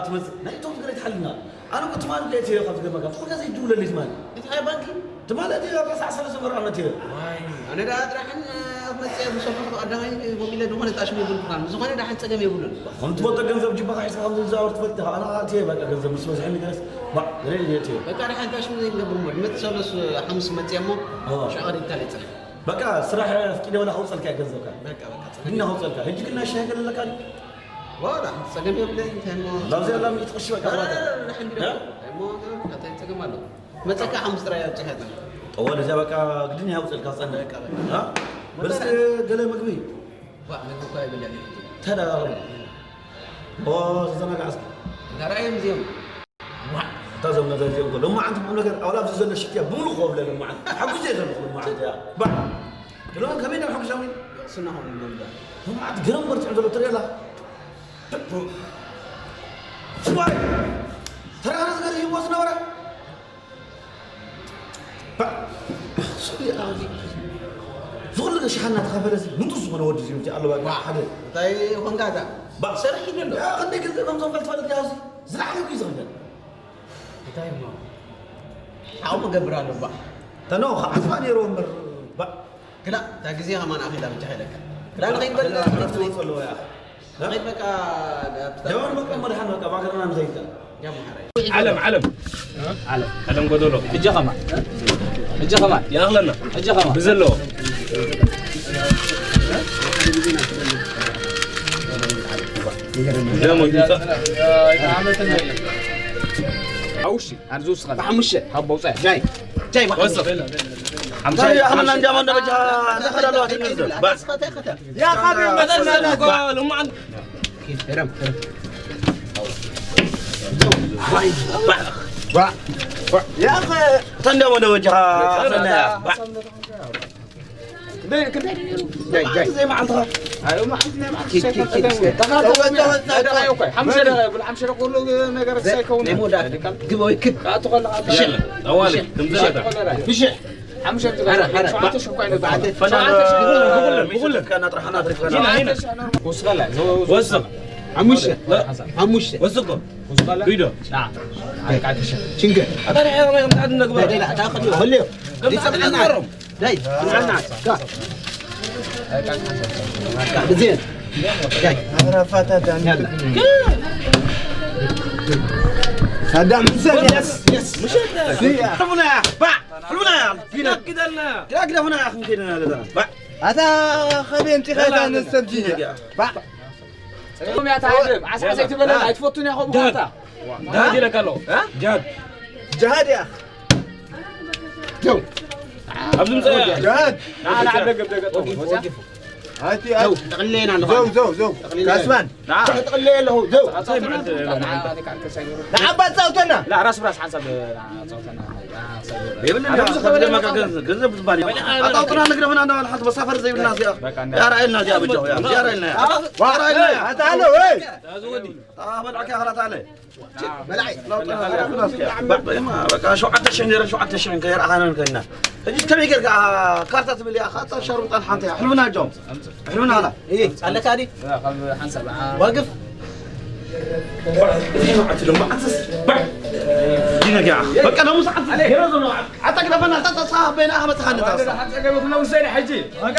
ትመጽእ። ናይ እቶም ትግራይ ትሓልና። ኣነ እኮ ትማሊ እኮ እትዮ ካብ ዝገርመካ፣ ትኹል ገዛ ይድውለለይ ትማሊ። እቲ ሃይ ባንኪ? ትማሊ እትዮ ኣብ ራእሲ ዓሰርተ ሰለስተ መርዓ መትዮ። ዋይ፣ ኣነ ደኣ ጥራሕን፣ እ፣ መጽየ ብሰፈር ቀዳማይ ኮፍ ኢለ ዝኾነ ጣሽሙ ይብልኩኻን። ዝኾነ ደሓን ጸገም የብሉን። ከም ትፈልጦ ገንዘብ ጅባኻ ሒዝካ ከም ዝዛወር ትፈልጥ ኢኻ። ኣነ እትዮ በቃ ገንዘብ ምስ በዝሐኒ ገለስ፣ ባ፣ ገለ እየ እትዮ። በቃ ደሓን ጣሽሙ ዘይንገብር እሞ፣ መጽእ ሰለስ ሓሙስ መጽየ እሞ፣ ኦ። ሻቐር ይካል ይጽሕ። በቃ ስራሕ ኣፍቂደ ወላ ከውጸልካ እየ ገንዘብካ። በቃ፣ በቃ፣ ጸገም ግና ከውጸልካ። ሕጂ ግን ናይ ሻሂ ገለ ኣለካ ድዩ? ዋላ፣ ጸገም የብለይን፣ እንታይ እሞ ላብዚ ያላ ሚእቲ ቅርሺ በቃ ኧረ፣ ዋጋ። ኧረ፣ ኧረ፣ ሕንዲ እ? እሞ፣ እንታይ ጸገም ኣሎ? መጸካ ሓሙስ ጥራይ ኣውጽእ ከጸን። ጠዋል እዚኣ በቃ ግድን እያ ኣውጽእልካ ጸንሕ። በቃ፣ በቃ። እ? በልስ ገለ ምግቢ? ዋ፣ ምግቢ እኮ ኣይብላዕን እየ። ተደራረቡ። ኦ፣ ተዘናጋዕ እስኪ። እንታይ ራእዮም እዚኦም? ዋ፣ እታ ዞም ነገር እዚኦም እኮ ሎማዓንቲ ብቁም ነገር ኣውላ ኣብዚ ዘሎ ሽክያ ብምሉእ ክወብለ ሎማዓንቲ። ሓጉስ እየ ዘለኹ ሎማዓንቲ እያ። ባ፣ ሎማዓንቲ ከመይ ደም ሓጉሳዊ? ስና ሆም ነምዳ። ሎማዓንቲ ገረም በርትዕ ዘሎ ትሪኦ ኣላ። ዋይ! ተራ ነገር ይህቦ ዝነበረ። ባ፣ ሱሪ ኣውዚ። ዝኹሉ ነገር ሽሓና ተኸፈለ ሲ፣ ምንጡስ ዝኾነ ወዲ እዚ ምቲ ኣሎ፣ ባ፣ ሓደ። እንታይ ኾንካ እታ? ባ፣ ሰርሕ ይደሎ። ያ፣ ክንደይ ገንዘብ ከም ዝኸፈል ትፈልጥ ዲኻ? እዚ ዝለዓለ እኮ እዩ ዝኸፈል። እንታይ እሞ? ሓው መገብር ኣሎ፣ ባ። ተኖ፣ ዓጽፋ ነይሩ እምበር፣ ባ። ግና፣ እታ ግዜ ከማን ኣኺላ ብቻ ኢለካ። ግና ንኸይድ በል፣ ዕረፍቲ ወጽእ ኣለዎ፣ ያ። ከመይ በቃ፣ ደወል በቃ፣ መድሓን በቃ፣ ባገርና ንኸይድ። ዓለም፣ ዓለም። ዓለም፣ ዓለም ጎደሎ። ሕጂ ኸማ። ሕጂ ኸማ። ይኣኽለና። ሕጂ ኸማ። ብዘለዎ። ደሞ ይምጻእ። ኣውሺ፣ ኣርዙ ስኸላ። ሓሙሽተ። ሃቦ ውጻእ። ጃይ። ጃይ፣ ወስኽ። ሓሙሽተ። ጃይ፣ ኣኽለና እንጃ፣ ማንዳ በጃ፣ ዘኸዳ ኣለዋ፣ ትንግር። ባስ። ያ ኻቢ መጠን ዘለ እኮ ልማዓን ሳዳም ሕሰን። ኣታ ኸቤን ጢኸታ ነስተንቲ። ባ። ጸገም እያ፣ ተዓዘብ። ዓስዓስ ኣይትበለና፣ ኣይትፈቱን እያ፣ ከምኡ ዳሃድ። ኸታ። ዳሃድ ይለካ ኣሎ። እ? ዳሃድ። ጃሃድ እያ። ደው። ኣብዚ ምጽእ እያ። ጃሃድ። ንዓ፣ ንዓ፣ ደገ፣ ደገ፣ ጠው። ወጊፉ፣ ወጊፉ። ኣቲ፣ ደው። ኣቲ። ጠቕልለና ኣለኹ። ዘው፣ ዘው፣ ዘው። ጠቕልለና። ካስማን። ንዓ። ጠቕልለየ ኣለኹ። ዘው። ታይ መዓልቲ፣ ሎማዓንቲ። ንዓባ ጻውተና። ላ፣ ራስ ብራስ ሓንሳብ ጻውተና። የብልና፣ ኣታ ብዙሕ ተበለ ገንዘብ፣ ገንዘብ ትባል። ኣጣውጥና ንግረፍና እንዳበል ሓንቲ መሳፈሪ ዘይብልና እዚኣ። በቃ፣ እንዳ- ያራኣየልና እዚኣ ብጃው፣ ያ፣ ያራኣየልና እያ። ዋ፣ ያራኣየልና እያ። ኣታ ኣሎ፣ ወይ። ኣበልዓካ ኸላት ኣለ። በቃ ሸውዓተ ሽሕ ነይረ፣ ሸውዓተ ሽሕ ከየርኣኻና ንከይና። ሕጂ ከመይ ጌርካ ካርታ ትብል እያ? ካርታ ሸርሙጣን ሓንቲ እያ። ሕልምና ጆም። ሕልምና ኣላ። እይ፣ ኣለካ ዲ? ካብ ሓንሳብ፣ ዓ- ዋግፍ? እዚ ነው ኣቲ ለማ ኣንተስ። ዲነጋ። በቃ ነው ሰዓት ገረ ዘሎ። ኣታ ግዳፈና፣ ኣታ ተሳ በይና ኣመጽኻኒ ታሳ። ሓንሳብ ገበቱ ነው ሰኒ ሕጂ። በቃ።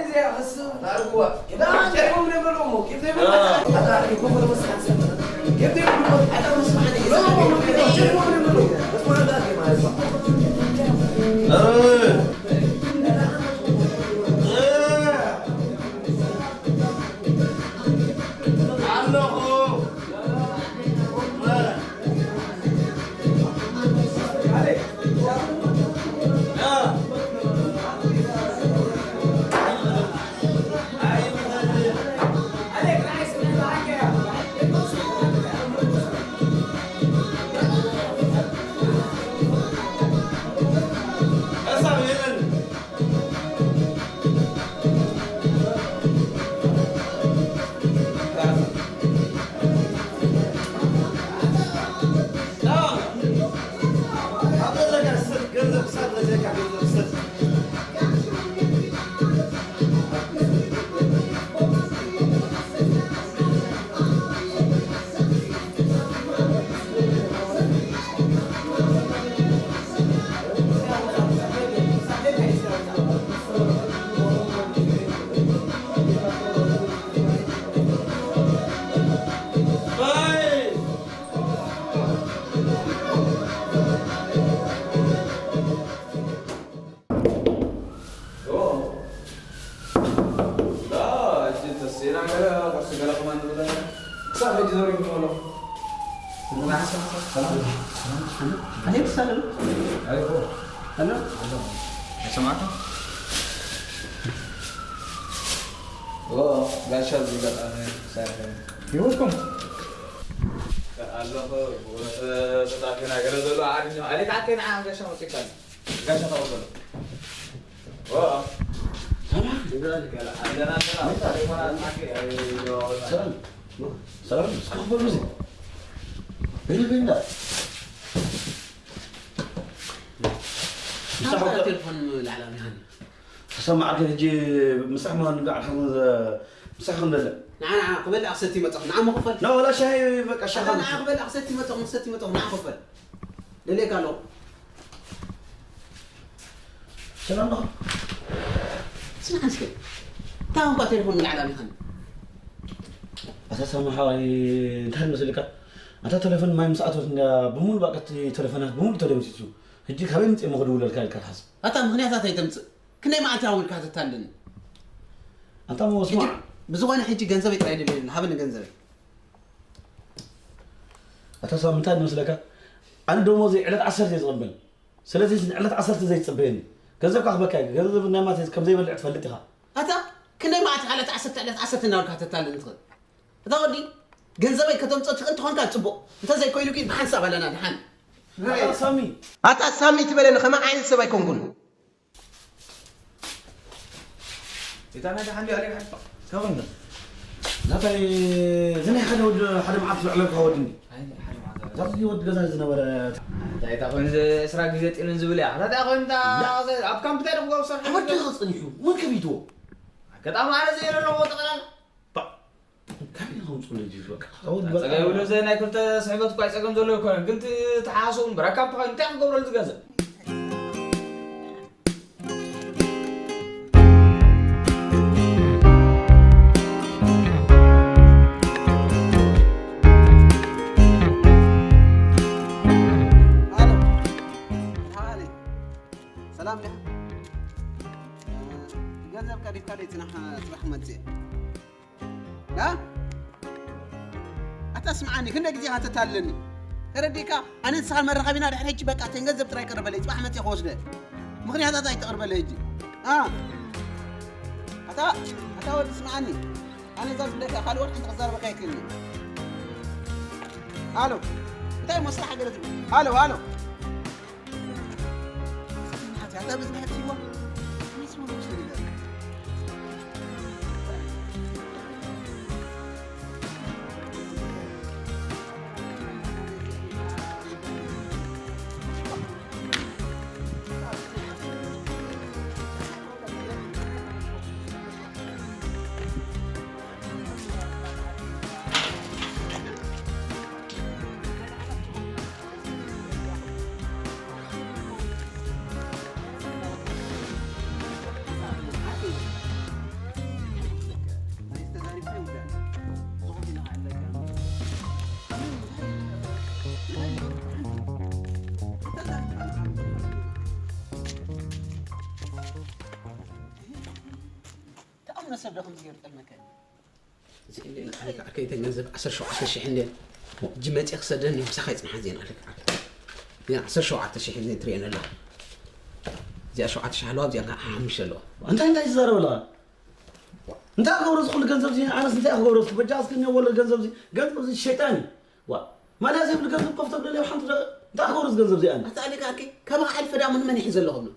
እዚኣ ክስብ ኣርግዋ። ዳ ጀርኩም ንብሉ እሞ፣ ኬፍ ዘይብሉ ኣታ፣ ኣታ፣ ኬፍ ዘይብሉ ኣታ፣ መስማዕ፣ ኬፍ ዘይብሉ ኣታ፣ መስማዕ፣ ኣረ። እ። ኣለኹ። ሰላም። ሰላም። ሰላም። ሰላም። ሰላም። ኦ፣ ጋሻ ዝብለካ ሳይሆን። ይወኩም። ኣለኹ፣ ተጣፊና ገለ ዘሎ ዓድኛ። ኣሌካ ኣከይ ንዓ ጋሻ መጺካ። ጋሻ ታወሎ። ኦ። ሰላም። ገለ ኣለና፣ ኣለና። ሰላም። ሰላም። እስካሁን በሉ እዚህ። በሉ፣ በሉ። ምሳሕ ናታ ወደ ቴሌፎን ላዕላ ቢሃን። ተሰማዕከ ሕጂ ምሳሕ መሆን ጋር ሓሙን ምሳሕ ክንበልዕ። ንዓ፣ ንዓ፣ ክበልዕ ክሰቲ መጸኹ። ንዓ መኽፈል። ና፣ ወላ ሻሂ በቃ ሻሂ ኣታ ንዓ ክንሰቲ። ክበልዕ ክሰቲ መጸኹ፣ ክሰቲ መጸኹ። ንዓ ክፈል። ደልየካ ኣለኹ። ሰላም ዶ? ስማዕ እስከ። እንታይ እኳ ቴሌፎን ላዕላ ቢሃን። ኣታ ሳሚ ሓወይ፣ እንታይ መስልካ? ኣታ ቴሌፎን ማይ ምስ ኣተወት እንዳ ብሙሉ በቃ እቲ ቴሌፎናት ብሙሉ ተደምሲሱ። ሕጂ ካበይ ምጽእ እሞ ክድውለልካ ኢልካ ትሓስብ? ኣታ ምኽንያታት ኣይተምጽእ። ክንደይ መዓልቲ ኣውልካ ተታልለኒ? ኣንታ እሞ ሕጂ ስማዕ። ብዝኾነ ሕጂ ገንዘበይ ጥራይ ደልየኒ፣ ሃበኒ ገንዘበይ። ኣታ ሳሚ እንታይ መስለካ? ኣነ ደሞዘይ ዕለት ዓሰርተ እየ ዝቕበል። ስለዚ ንዕለት ዓሰርተ ዘይትጽበየኒ። ገንዘብካ ክህበካ እየ። ገንዘብ ናይ ማት ከም ዘይበልዕ ትፈልጥ ኢኻ። ኣታ ክንደይ መዓልቲ ዕለት ዓሰርተ፣ ዕለት ዓሰርተ እናበልካ ተታልለኒ ትኽእል? እታ ወዲ ገንዘበይ ከተምጽኦ ትኽእል እንተኾንካ ጽቡቕ። እንተዘይኮይኑ ግን ብሓንሳብ ኣለና ድሓን። ኣታ ሳሚ። ኣታ ሳሚ ትበለኒ ከመይ ዓይነት ሰብ ኣይኮንኩን? እታ ናይ ደሓን ዲኣ ኣለካ? እንታይ ኮይኑ? ናታይ እዚ ናይ ሓደ ወዲ፣ ሓደ መዓልቲ ዝዕለልካ ወዲ እንዲ? ኣይ፣ ናይ ሓደ መዓልቲ። እዛ እዚ ወዲ ገዛ ዝነበረ። እንታይ እታ ኮይኑ፣ እዚ ዕስራ ግዜ ጢንን ዝብል እያ። እንታይ እታ ኮይኑ፣ እታ ላ። ኣብ ካምፕ እንታይ ደኹም ገብሰር? ኣብ ኣዲኻ ጸኒሑ፣ መን ከፊትዎ? ኣጋጣሚ ኣነ ዘየለለኹዎ ጠቕላላ። ባ-፣ ካብ ኢኻ ውጹ ልጅ በቃ። ጸገም ይብሎ ዘይ ናይ ክልተ ስሕበት እኳ ኣይጸገም ዘሎ ኣይኮነን። ግን እቲ ተሓሳስቡ እምበር፣ ኣብ ካምፕ ኮይኑ እንታይ ክገብረሉ ዝገንዘብ? ኣሎ፣ ሓባሪ፣ ሰላም ዲኻ? እ፣ ገንዘብ ቀዲፍካ ደይ ጽናሕ፣ ጽባሕ ክመጽእ እየ። ዳ? ኣታ ስምዓኒ፣ ክንደይ ግዜ ኢኻ ተታልለኒ? ተረዲእካ? ኣነ ንስኻን መራኸቢና ድሕሪ ሕጂ በቃ፣ ተን ገንዘብ ጥራይ ቅርበለይ፣ ጽባሕ መጽየ ክወስደ። ምኽንያታት ኣይተቕርበለይ ሕጂ። ኣ። ኣታ፣ ኣታ ወዲ ስምዓኒ። ኣነ እዛ ዝብለካ ካልእ ወርሒ እንተ ክዛረበካ ኣይክእልን እየ። ኣሎ። እንታይ እሞ ስራሕ ገለ ትብል? ኣሎ፣ ኣሎ። ተኣምነ ሰብ ዶ ከምዚ ገይሩ ጠልመከኒ? እዚ እንዴ ንዓይ ከዓ ከይተ ገንዘብ ዓሰርተ ሸውዓተ ሺሕ እንዴ። እጂ መፂእ ክሰደኒ ምሳኻ ይፅንሓ ዜና ኣለካ። ዜና ዓሰርተ ሸውዓተ ሺሕ እንዴ ትሪኤን ኣለኻ። እዚኣ ሸውዓተ ሺሕ ኣለዋ፣ እዚኣ ከዓ ሓሙሽተ ኣለዋ። እንታይ እንታይ ትዛረብ ኣለኻ? እንታይ ክገብሮ እዚ ኩሉ ገንዘብ እዚ? ኣነስ እንታይ ክገብሮ እዚ? በጃ እስኪ እኒኦ ወለድ ገንዘብ እዚ? ገንዘብ እዚ ሸይጣን እዩ። ዋ፣ ማልያ ዘይብሉ ገንዘብ ከፍቶ ብለለይ ሓንቲ ዶ-፣ እንታይ ክገብሮ እዚ ገንዘብ እዚ ኣነ? ኣታ ኣሊካ ኣኪ፣ ካባኻ ሓሊፈ ዳ መን መን ይሕዘ ኣለኹ ብሎ?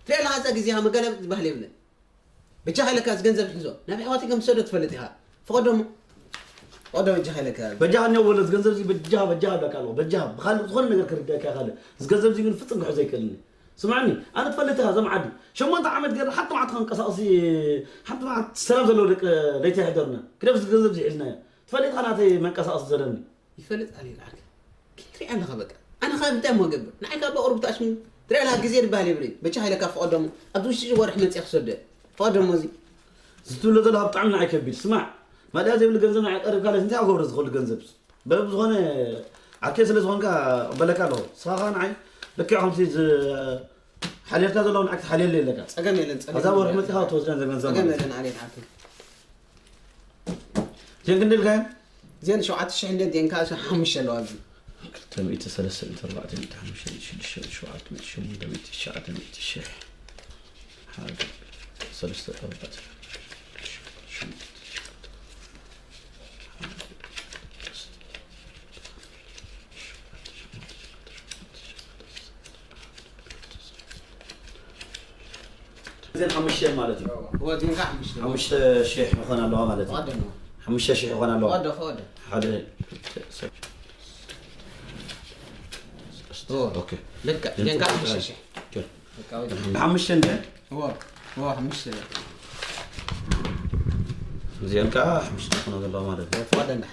ትሪኦ ኣለኻ እዛ ግዜኻ መገለብጥ ዝበሃል የብለን። በጃኻ ኢለካ እዚ ገንዘብ ሕዞ። ናብ ኣሕዋተይ ከም ዝሰዶ ትፈልጥ ኢኻ። ፍቐዶ እሞ። ፍቐዶ በጃኻ ኢለካ። በጃኻ እኒኦ ወለድ ገንዘብ እዚ በጃኻ፣ በጃኻ እብለካ ኣለኹ። በጃኻ ብኻልእ ዝኾነ ነገር ክርዳእካ ይኽእል። እዚ ገንዘብ እዚ ግን ፍጹም ክሕዞ ኣይክእልን እየ። ስምዓኒ፣ ኣነ ትፈልጥ ኢኻ፣ እዛ መዓዲ ሸሞንተ ዓመት ገይርና ሓንቲ መዓልቲ ከንቀሳቕስ፣ ሓንቲ መዓልቲ ሰላም ዘለዎ ደቂ ለይቲ ኣይሕደርና። ክደብ እዚ ገንዘብ እዚ ሒዝናዮ። ትፈልጥ ኢኻ ናተይ መንቀሳቐሲ ዘለኒ። ይፈልጥ ኣለ ይልዓልካ። ክንትሪኣ ኣለኻ በቃ። ኣነ ኸ እንታይ እሞ ገብር? ንዓይ ካብ በቕሩ ብታሽሙ ትሪኣ ኣለኻ ግዜ ዝበሃል የብለይ። በጃኻ ኢለካ ፍቐዶሞ። ኣብዚ ውሽጢ ወርሒ መፂኣ ክሰዶ። ፍቐዶሞ እዚ። እዚ ትብሎ ዘለኻ ብጣዕሚ ንዓይ ከቢድ። ስማዕ፣ ማልያ ዘይብሉ ገንዘብ ንዓይ ቀሪብካ ኣለስ እንታይ ክገብሮ ዝኽእሉ ገንዘብ? በብ ዝኾነ ዓርከይ ስለ ዝኾንካ እቕበለካ ኣለኹ። ንስኻ ኸኣ ንዓይ ልክዕ ከምቲ ዝ-፣ ሓልየልካ ዘለኹ ንዓይ ክትሓልየለይ ኣለካ። ጸገም የለን፣ ጸገም ኣዛ ወርሒ የለን። መጺኻ ክትወስደን ዘገንዘብ ጸገም ማለት። የለን፣ ኣልየት ዓርከይ። ጀን ክንደይ ኢልካዮ? እዚአን ሸውዓተ ሽሕ እንዴት እዚአን ከዓ ሓሙሽተ ኣለዋ ኣብዚ። ክልተ ሚእቲ፣ ሰለስተ ሚእቲ፣ ኣርባዕተ ሚእቲ፣ ሓሙሽተ ሚእቲ፣ ሽዱሽተ ሚእቲ፣ ሸውዓተ ሚእቲ፣ ትሽዓተ ሚእቲ፣ ሓደ፣ ሰለስተ፣ ኣርባዕተ፣ እዘን ሓሙሽተ ማለት እዩ። ወዲንካ ሓሙሽተ። ሓሙሽተ ሺሕ ይኾና ኣለዋ ማለት እዩ። ወደን። ሓሙሽተ ሺሕ ይኾና ኣለዋ። ወደ፣ ወደ። ሓደ፣ ክልተ፣ ሰ-፣ ኦ፣ ኦኬ። ልክዕ። እዚን ጌንካ ሓሙሽተ ሺሕ። ኦኬ። በቃ፣ ወደ። ሓሙሽተ እንደ? እዎ፣ እዎ፣ ሓሙሽተ። እዚአን ከዓ ሓሙሽተ ይኾና ዘለዋ ማለት እዩ። ወደ እንዳ።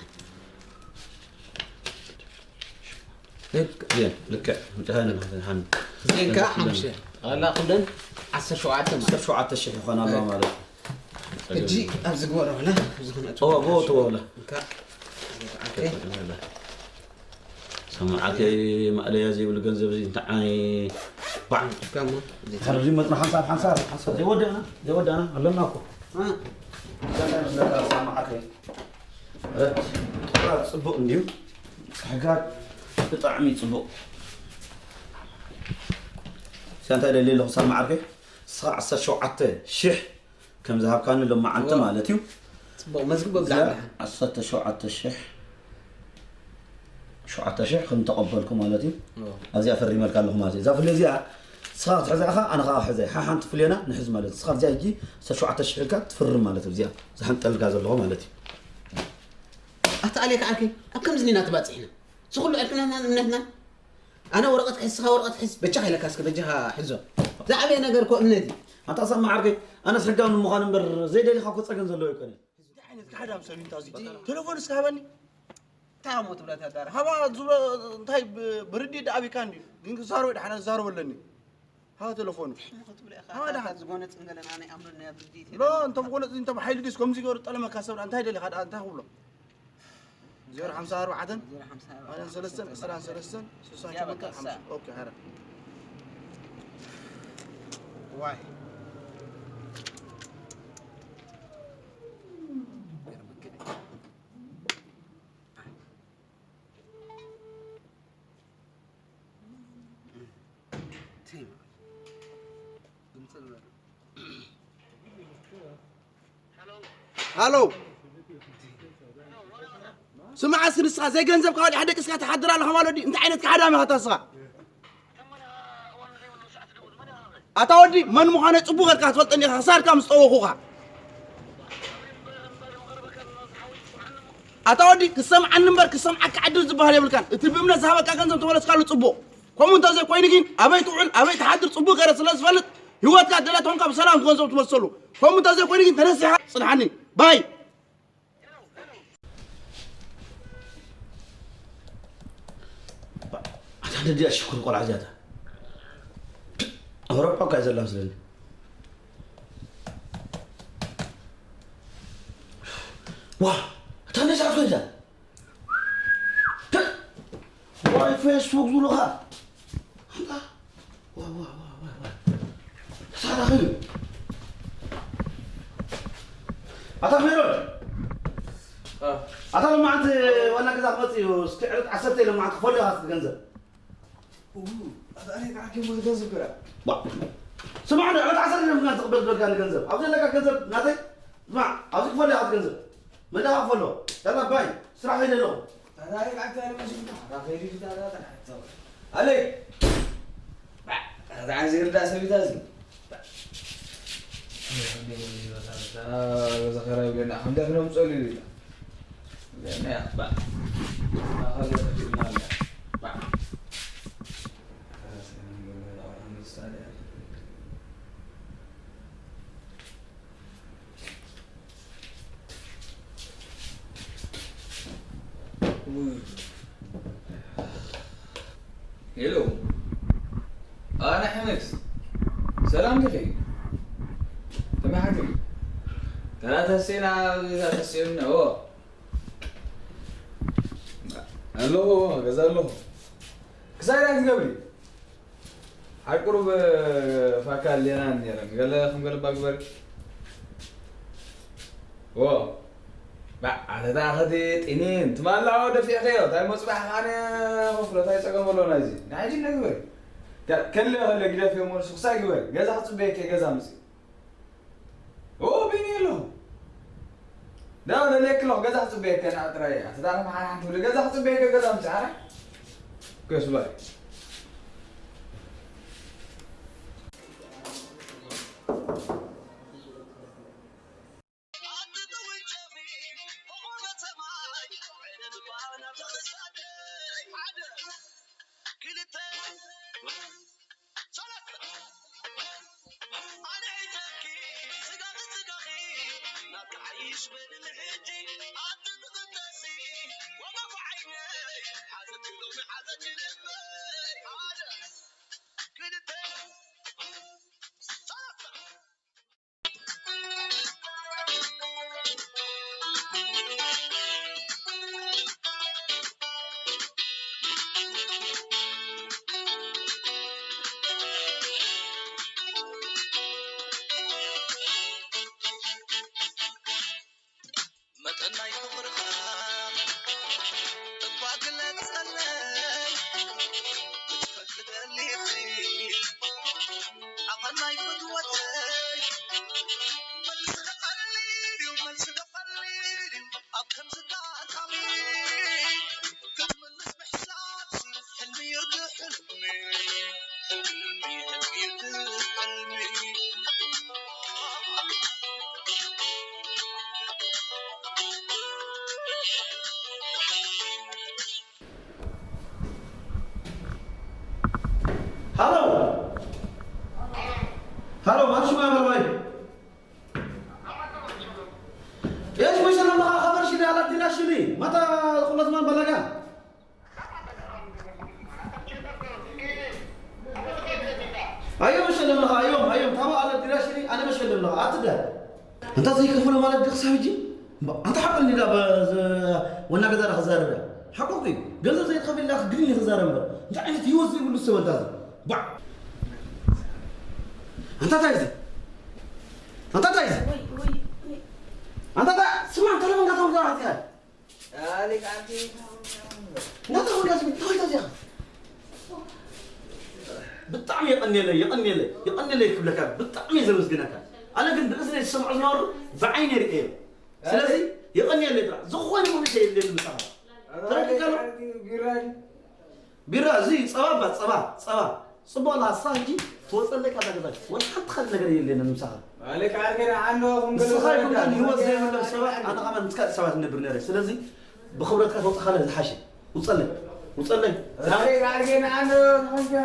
ልክዕ። እዚአን፣ ልክዕ። ምጭሃን፣ ምጭሃን። እዚአን ከዓ ሓሙሽተ። ጠቕላላ ኩለን ዓሰርተ ሸውዓተ ማለት። ዓሰርተ ሸውዓተ ሺሕ ይኾና ኣለዋ ማለት እዩ። ሕጂ ኣብዚ ግበሮ ብላ፣ ኣብዚ ክነእትዎ እዋ፣ ብላ። ብኡ ትበላ። እንካ። ኦኬ። ሰማዓከይ ማእለያ ዘይብሉ ገንዘብ እዚ እንታይ ዓይ ባዕ። ከሞ፣ እዚ ሓርዚ መጥና ሓንሳብ፣ ሓንሳብ፣ ሓንሳብ። ዘይወዳእና፣ ዘይወዳእና ኣለና እኮ። እ? እንታይ መስለካ ሰማዓከይ? ረት፣ ጥራት ጽቡቕ እንድዩ። ሕጋግ ብጣዕሚ ጽቡቕ። እዚኣ እንታይ ደልየ ኣለኹ ሰማዓከይ? ንስኻ ዓሰርተ ሸውዓተ ሺሕ ከም ዝሃብካኒ ሎማዓንቲ እዋ። ማለት እዩ። ጽቡቕ መዝግቦ እዚኣ ብላዕሊ። ዓሰርተ ሸውዓተ ሺሕ፣ ሸውዓተ ሺሕ ከም ተቐበልኩ ማለት እዩ። እዋ። ኣብዚኣ ፈሪመልካ ኣለኹ ማለት እዩ። እዛ ፍለ እዚኣ ንስኻ ክትሕዛ ኢኻ፣ ኣነ ኸዓ ክሕዛ እየ። ሓሓንቲ ፍሌና ንሕዝ ማለት እዩ። ንስኻ ኣብዚኣ ሕጂ ዓሰርተ ሸውዓተ ሺሕ ኢልካ ትፍርም ማለት እዩ። እዚኣ ዝሓንጠልካ ዘለኹ ማለት እዩ። ኣታ ኣሌካ ዓርከይ፣ ኣብ ከምዚ ዲና ተባጺሕና? እዚ ኩሉ ዕርክነትና እምነትና ኣነ ወረቐት ክሕዝ፣ ስኻ ወረቐት ሕዝ፣ በጃኻ ኢለካ እስከ በጃኻ ሕዞ። ዝዓበየ ነገር እኮ እምነት እዩ። ኣንታ ሳሚ ዓርከይ፣ ኣነስ ሕጋዊ ንምዃን እምበር ዘይደሊኻ እኮ ጸገም ዘለዎ ኣይኮነን። እንታይ ዓይነት ካሕዳም ሰብ እዩ እንታ እዚ? ቴሌፎን እስከ ሃበኒ። እንታይ እሞ ትብላ እታ ዳር? ሃባ ዝብሎ እንታይ ብ-፣ ብርዲድ ኣቢካ እንድዩ? ግን ክዛረብ ደሓን ዝዛረበለኒ። ሃባ ቴሌፎኑ። እንታይ እሞ ክትብሎ ኢኻ? ሃባ ደሓን። ዝጎነጽ እንገለና ናይ ኣምርና ብርዲድ ሎ፣ እንቶም ጎነጽ፣ እንቶም ሓይሊ ድስ ከምዚ ገሩ ጠለመካ ሰብና እንታይ ደሊኻ ደኣ እንታይ ክብሎ? ዜሮ ሓምሳ ኣርባዕተ፣ ዜሮ ሓምሳ ኣርባዕተ፣ ሰማንያን ሰለስተን፣ ዕስራን ሰለስተን፣ ስሳን ሸሞንተን፣ ሓምሳ። ኦኬ፣ ሃረ። ዋይ። ሃሎ። ስማዕ እስኪ ንስኻ ዘይገንዘብካ ወዲሕ ደቂስካ ትሓድር ኣለኻ ማለት ድዩ? እንታይ ዓይነት ካሕዳም ኢኻ ንስኻ? ኣታ ወዲ መን ምዃነ ጽቡቕ ጌርካ ትፈልጠኒ ኢኻ፣ ክሳድካ ምስ ጠወኹኻ። ኣታ ወዲ ክሰምዓኒ እምበር ክሰምዓካ ዕድል ዝበሃል የብልካን። እቲ ብእምነት ዝሃበካ ገንዘብ ተመለስካሉ ጽቡቕ። ከምኡ እንተዘይኮይኑ ግን ኣበይ ትውዕል ኣበይ ትሓድር ጽቡቕ ገይረ ስለ ዝፈልጥ፣ ህይወትካ ደላ ተኾንካ ብሰላም ገንዘብ ትመሰሉ። ከምኡ እንተዘይኮይኑ ግን ተነሲሓ ጽንሓኒ። ባይ። ኣታ ደዲኣ ሽኩር ቆልዓ እዚኣታ። ኣውሮጳ እኳ እያ ዘላ መስለኒ። ዋ፣ ኣታ ነሻት ኮይዛ። ዋይ ፌስቡክ ዝብሉኻ። ኣታ፣ ዋ፣ ዋ፣ ዋ፣ ዋ፣ ዋ። ኣታ ራኺብ። ኣታ ሜሮን። አ። ኣታ ሎማዓንቲ ዋና ገዛ ክመጽእ እዩ። እስኪ ዕለት ዓሰርተ ሎማዓንቲ ክፈሉ ኢኻ እስኪ ገንዘብ። ኡ፣ ኣታ ኣነ ከዓ ከሞ ገንዘብ ግራ። ዋ። ስማዕ፣ ዕለት ዓሰርተ ሎማዓንቲ ክበል ዝበልካ ገንዘብ። ኣብዚ ዘለካ ገንዘብ ናተይ። ስማዕ፣ ኣብዚ ክፈሉ ኢኻ ገንዘብ። መዳ ክፈሎ። ያላ ባይ። ስራሕ ከይደ ኣለኹ። ኣታ ኣነ ከዓ እንታይ መሲልካ? ኣታ ከይዱ ዳዳ ተሓተው። ኣሌ። ኣታ ዓዚ ርዳ ሰቢታ እዚ። ገዛ ኸራይ ብለና፣ ከምዛ ክነምፀሉ ኢሉ ኢላ። ብለና፣ ባ። ኣኸለ ተፊልና ኣለ። ባ። ሄሎ። ኣነ ሕመክስ። ሰላም ዲኺ? ከመይ ሓኪም? ተራ ተሴና፣ ተራ ተሴና፣ ኦ። ኣለኹ፣ ገዛ ኣለኹ። ክሳይ ዳይ ትገብሪ? ሓድ ቁሩብ ፋካ ሌና ነይረን። ገለ ከም ገለባ ግበሪ። ዎ። ባዕ፣ ኣተ ደኣ ኸዲ ጢኒን ትማላዎ ደፊዕከዮ፣ እንታይ እሞ ጽባሕ ኸኣነ ኸፍሎ፣ እንታይ ጸገም ኣለዎ ናይዚ? ንሕጂ እንደ ግበር። ዳ-፣ ከለ ከለ ግደፍዮ እሞ ንሱ ክሳይ ግበር። ገዛ ክጽበየከ፣ ገዛ ምጺ። ኦ፣ ቢኒ ኣለኹ። ዳ፣ ለለክ ኣለኹ፣ ገዛ ክጽበየከ፣ ንዓ ጥራይ። ኣተ ደኣ ከም ሓንቲ ሓንቲ ብለ፣ ገዛ ክጽበየከ፣ ገዛ ምጺ፣ ኣረ? ጎስባይ። መጠን ናይ ፍቕርኻ እኳ ግለጸለይ፣ ክትፈልጥ ደሊኺ ዓቐን ናይ ፍትወተይ። መልስኺ ቀሊል እዩ፣ መልስኺ ቀሊል እዩ፣ ኣብ ከምዚ ኣጋጣሚ ክትምልስ ምሕሳብሲ ሕልሚ እዩ እቲ ሕልሚ። ሃሎ፣ ሃሎ፣ ማን ሽሙ? ኣበባይ። የሽ፣ መሸለ ምኻ ኸበር ሽሊ ኣላ ዲላ ሽሊ። ማታ ኹለት ማን በላጋ። ኣዮም መሸለ ምኻ፣ ኣዮም፣ ኣዮም፣ ታባ ኣላ ዲላ ሽሊ፣ ኣነ መሸለ ምኻ፣ ኣትዳ። ኣንታ ዘይከፍሎ ማለት ዶ ክሳብ ሕጂ? እምባ፣ ኣንታ ሓቂ እንዲዳ በ-፣ ዘ-፣ ወና ገዛ ዳ ክዛረብ እያ። ሓቁ እኮ እዩ። ገንዘብ ዘይትኸፍል ኢላ ግድን እዩ ክዛረብ እምበር። እንታይ ዓይነት ህይወት ዘይብሉ ሰብ ኣንታ እዚ? ባዕ። ኣንታ እንታይ እዚ? ኣንታ እንታይ እዚ? ወይ፣ ወይ፣ ወይ። ኣንታ እንታይ? ስማ፣ ኣንታ ለምን ጋር ታውቃ አትያል? ኣሊክ ኣንቲ እንዳታ ወንዳ ዝብል እንታይ እንታይ እዚኣ? ብጣዕሚ የቐንየለይ፣ የቐንየለይ፣ የቐንየለይ ክብለካ ብጣዕሚ እየ ዘመስግነካ። ኣነ ግን ብእዝነይ ዝሰምዖ ዝነበሩ ብዓይነይ ርእየ። ስለዚ የቐንየለይ ጥራሕ። ዝኾነ መምልሻ የድልየኒ ምሳኻ። ተረዲእካ ዶ? ቢራ ድዩ? ቢራ፣ እዚ ጸባ እባ፣ ጸባ፣ ጸባ። ጽቡቕ ኣለኻ፣ ንስኻ ሕጂ ትወጸለይ ካብ እዛ ገዛ። ወላ ሓንቲ ካልእ ነገር የድልየንን ምሳኻ። ኣሊክ ዓርከይ ንዓንዶ ንስኻ ይኩንካን ህይወት ዘይብሎም ሰባት፣ ኣነ ከማን ምስ ካልእ ሰባት እነብር ነይረ። ስለዚ ብኽብረትካ ተውጽኻለይ ዝሓሸ። ውጸለይ። ውጸለይ። ኣሊክ ዓርከይ ንዓንዶ ተኾንካ።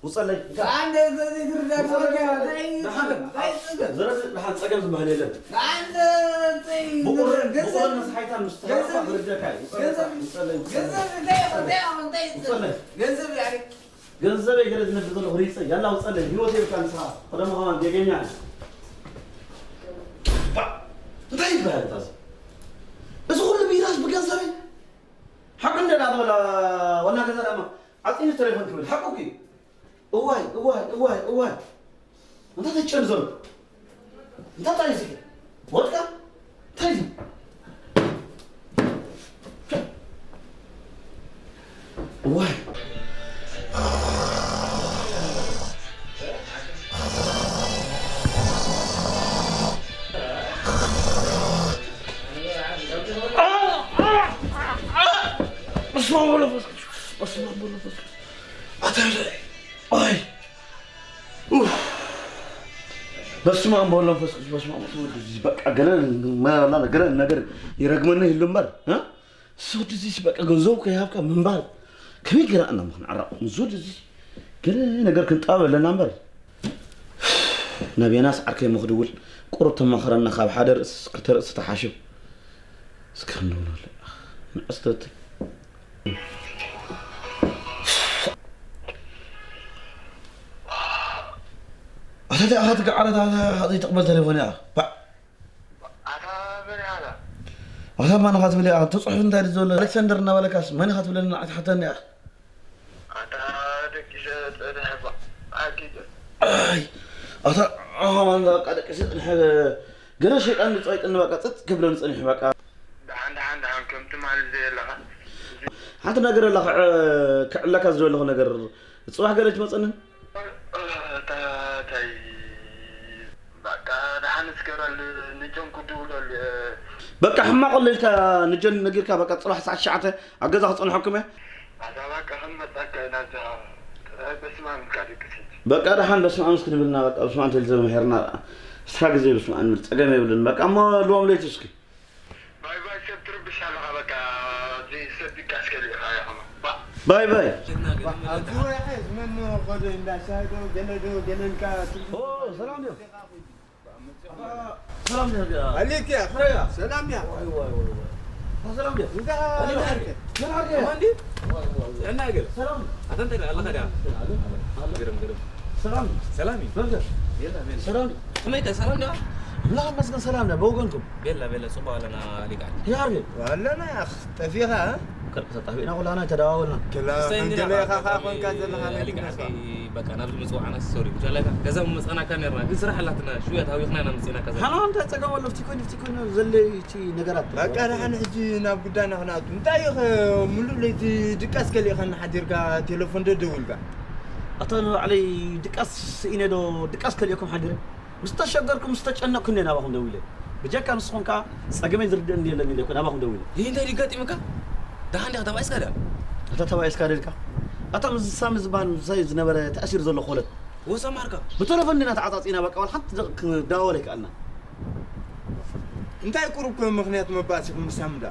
ውጸለይ። ከኣንደ እዚ ትርዳእ ተኾንካ። እንታይ እዩ? እንታይ እዩ? ዘረብ ደሓን ጸገም ዝበሃል የለን። ከኣንደ እንታይ ብቑርን፣ ገንዘብ፣ ብቑርን ምስ ሓይታን ምስ ተራኸብካ ገንዘብ፣ ክርደካ እዩ። ውጸለይ። ገንዘብ፣ ውጸለይ። ገንዘብ እንታይ እዩ? እንታይ እዩ? ውጸለይ። ገንዘብ ያሪ። ገንዘበይ ገለ ዝነብር ዘለኹ ሪጸ፣ ያላ ውጸለይ። ህይወት የብልካ ንስኻ። ቀደም ከማን ጌገኛ። ባ-፣ እንታይ ይበሃል እታ እዚ? እዚ ኩሉ ቢራስ ብገንዘበይ? ሓቂ እንደ ዳ በላ ዋና ገዛ ዳማ ዓጺኒ ተሌፎን ክብል። ሓቁ እኮ እዩ። እዋይ፣ እዋይ፣ እዋይ፣ እዋይ። እንታይ ተጨን ዘሎ? እንታይ ታይ እዚ? ወድቃ? እንታይ እዚ? እዋይ። በስመ አብ ወወልድ ወመንፈስ ቅዱስ። በስመ አብ ወወልድ ወመንፈስ ቅዱስ። ኣታ ኣይ። ኡፍ። በስመ አብ ወወልድ ወመንፈስ ቅዱስ። በስመ አብ ወወልድ ወመንፈስ ቅዱስ። በቃ ገለ መላ ገለ ነገር ይረግመኒ ይህሉ እምበር፣ እ? እዚ ወዲ እዚስ በቃ ገንዘቡ ከይሃብካ ምንባር ከመይ ጌርና ኢና ምኽንዕረቕ? እዚ ወዲ እዚ ገለ ነገር ክንጠባበ ኣለና እምበር። ናበየናስ ዓርከይ እሞ ክድውል? ቁሩብ ተማኽረና፣ ካብ ሓደ ርእሲ ክልተ ርእሲ ተሓሽብ። እስኪ ክንደውለሉ። ንዕስተቲ። ኣታ እንታይ ኢኻ ትገዓረ? ኣታ፣ ኣታ ዘይትቕበል ቴሌፎን እያ። ባዕ። ኣታ መን ኢኻ? ኣታ ማን ኢኻ ትብል እያ? እቲ ጽሑፍ እንታይ ድዩ ዘሎ? ኣሌክሳንደር እናበለካስ መን ኢኻ ትብለኒ ንዓ ትሓተኒ እያ? ኣታ ደቂሰ ጽንሕ እባ። ኣኪተ። ኣይ፣ ኣታ፣ ኣታ ማን በቃ ደቂሰ ጽንሕ። ገለ ሸይጣን ድዩ ጸይጥኒ በቃ ጽጥ ክብለኒ ጸኒሑ በቃ። ትማሊ ዘየለኻ ሓንቲ ነገር ኣላ ክዕ- ክዕለካ ዝደለኹ ነገር ጽባሕ ገለ ትመጸንን። እታ ታይ በቃ ደሓን እስከ በል ንጆን ክድውለሉ እየ። በቃ ሕማቕ ኣሎ ኢልካ ንጆን ነጊርካ በቃ ጽባሕ ሰዓት ትሽዓተ ኣብ ገዛ ክጸንሐኩም እየ። ኣታ በቃ ክንመጻካ ኢና እዛ ጥራይ በስመ ኣብ ኢልካ ድቅስ እንጂ። በቃ ደሓን በስመ ኣብ እስኪ ንብልና በቃ በስመ ኣብ እንተልዘመ ሄርና እስኻ ግዜ በስመ ኣብ ንብል ጸገም የብልን በቃ እሞ ልዎም ለይቲ እስኪ። ባይ ባይ ሰብ ትርብሽ ኣለኻ በቃ እዚ ሰብ ድቃስ ከሊእኻ ኢኻ ባ። ባይ ባይ። ኣብዚ ወርሒ መን ኸዶ እንዳሻሂ ዶ ገለ ዶ ገለ ኢልካ ትርብሽ ኦ ሰላም ዶ ሰላም ዶ ኣሊክ እያ። ፍረያ ሰላም እያ። ዋይ ዋይ ዋይ ዋይ ሰላም ዶ እንዳ ኣሊክ እያ። ሰላም ዶ ኣማን ዲ ጥዕና ገለ ሰላም ኣታ እንታይ ደኣ ኣለኻ ደኣ ገረም ገረም ሰላም ሰላም እዩ በልከ የላ የላ ሰላም ከመይ ከ ሰላም ደኣ ኣምላኽ ይመስገን ሰላም ዶ በወገንኩም ቤላ ቤላ ጽቡቕ ኣለና ሊቃ ያርግ ኣለና ያኽ ጠፊኻ ተጣፊእና ኩላና ተደዋወልና ክላ እሰይ እንዲና ሓንገለ ኢኻ ኣጋጣሚ ኻኾንካ ዘለኻ ናይ ኣሊቃ ትመስል በቃ ናብዚ ምጽዋዕና ሶሪ ጃላካ ገዛ መጻናካ ነርና ግን ስራሕ ኣላትና ሽውያ ታዊኽና ኢና መጺና ከዛ ሓና እንታይ ጸገም ኣሎ ፍቲ ኮይኑ ፍቲ ኮይኑ ዘለይቲ ነገራት በቃ ደሓን ሕጂ ናብ ጉዳይና ክናቱ እንታይ ኢኸ ሙሉእ ለይቲ ድቃስ ከሊእኸና ሓዲርካ ቴሌፎን ዶ ደዊልካ ኣታ ንባዕለይ ድቃስ ስኢነ ዶ ድቃስ ከሊእኩም ሓዲረ ምስ ተሸገርኩ ምስ ተጨነቕኩ እንደ ናባኹም ደዊለ ብጀካ ንስኹም ከዓ ጸገመይ ዝርድእኒ የለን ኢለ እኮ ናባኹም ደዊለ ይህ እንታይ ሊጋጢምካ ደሓን ዲኻ ተባኢስካ ዳ ኣታ ተባኢስካ ደልካ ኣታ ምስ ሳሚ ዝበሃል ምሳይ ዝነበረ ተኣሲሩ ዘሎ ኮለት ወሰማርካ ብተለፎን ዲና ተዓጻጺና በቃ ዋላ ሓንቲ ደቂ ክደዋወል ኣይከኣልና እንታይ ቁሩብ ምኽንያት መባእሲኹም ምሳምዳ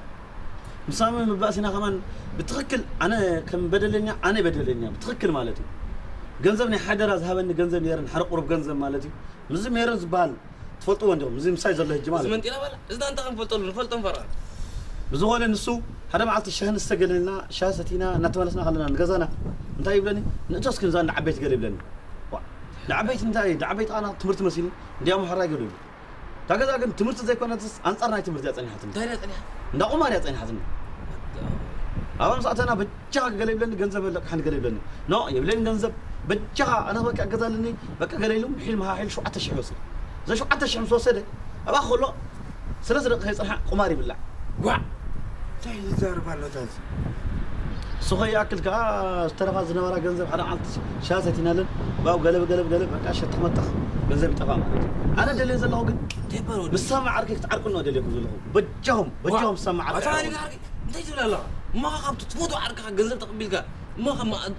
ምሳሚ ምባእሲና ከማን ብትኽክል ኣነ ከም በደለኛ ኣነ በደለኛ ብትኽክል ማለት እዩ ገንዘብ ናይ ሓደራ ዝሃበኒ ገንዘብ ነይረን ሓደ ቁሩብ ገንዘብ ማለት እዩ ምዚ ሜሮን ዝበሃል ትፈልጥዎ እንዲኹም እዚ ምሳይ ዘሎ ህጂ ማለት እዩ መንጢና ባላ እዝና እንታይ ክንፈልጠሉ ንፈልጦም ፈራ ብዝኾነ ንሱ ሓደ መዓልቲ ሻሂ ንስተ ገለልና ሻሂ ሰቲና እናተመለስና ከለና ንገዛና እንታይ ይብለኒ ንእቶስ ክንዛ እንዳ ዓበይቲ ገለ ይብለኒ ንዓበይቲ እንታይ ንዓበይቲ ኣና ትምህርቲ መሲሉ እንዲያ ምሕራይ ገሉ ይብል እታ ገዛ ግን ትምህርቲ ዘይኮነትስ ኣንጻር ናይ ትምህርቲ እያ ጸኒሓትኒ እንታይ ደኣ ጸኒሓ እንዳ ቁማር እያ ጸኒሓትኒ ኣብ ኣምሳእተና በጃኻ ገለ ይብለኒ ገንዘብ ኣለካ ሓንቲ ገለ ይብለኒ ኖ የብለይን ገንዘብ በጃኻ ኣነ በቃ እገዛልኒ በቃ ገለ ኢሉ ምሒል መሃሒል ሸውዓተ ሽሕ ይወስድ እዛ ሸውዓተ ሽሕ ምስ ወሰደ ኣብኣ ከሎ ሰለስተ ደቂ ከይጸንሓ ቁማር ይብላዕ ጓዕ እንታይ ይዛርብ ኣሎ እታ እዚ ስኾ ይኣክል ከዓ ዝተረፋ ዝነበራ ገንዘብ ሓደ መዓልቲ ሻሂ ሰቲናለን ባው ገለብ ገለብ ገለብ በቃ ሸትኽ መትኽ ገንዘብ ይጠፋ ማለት እዩ ኣነ ደልየ ዘለኹ ግን ምስ ሳሚ ዓርከይ ክትዓርቁ ነው ደልየኩም ዘለኹ በጃኹም በጃኹም ምስ ሳሚ ዓርከይ እንታይ ትብል ኣለኻ እሞ ካብቲ ትፈትዎ ዓርከኻ ገንዘብ ተቐቢልካ እሞ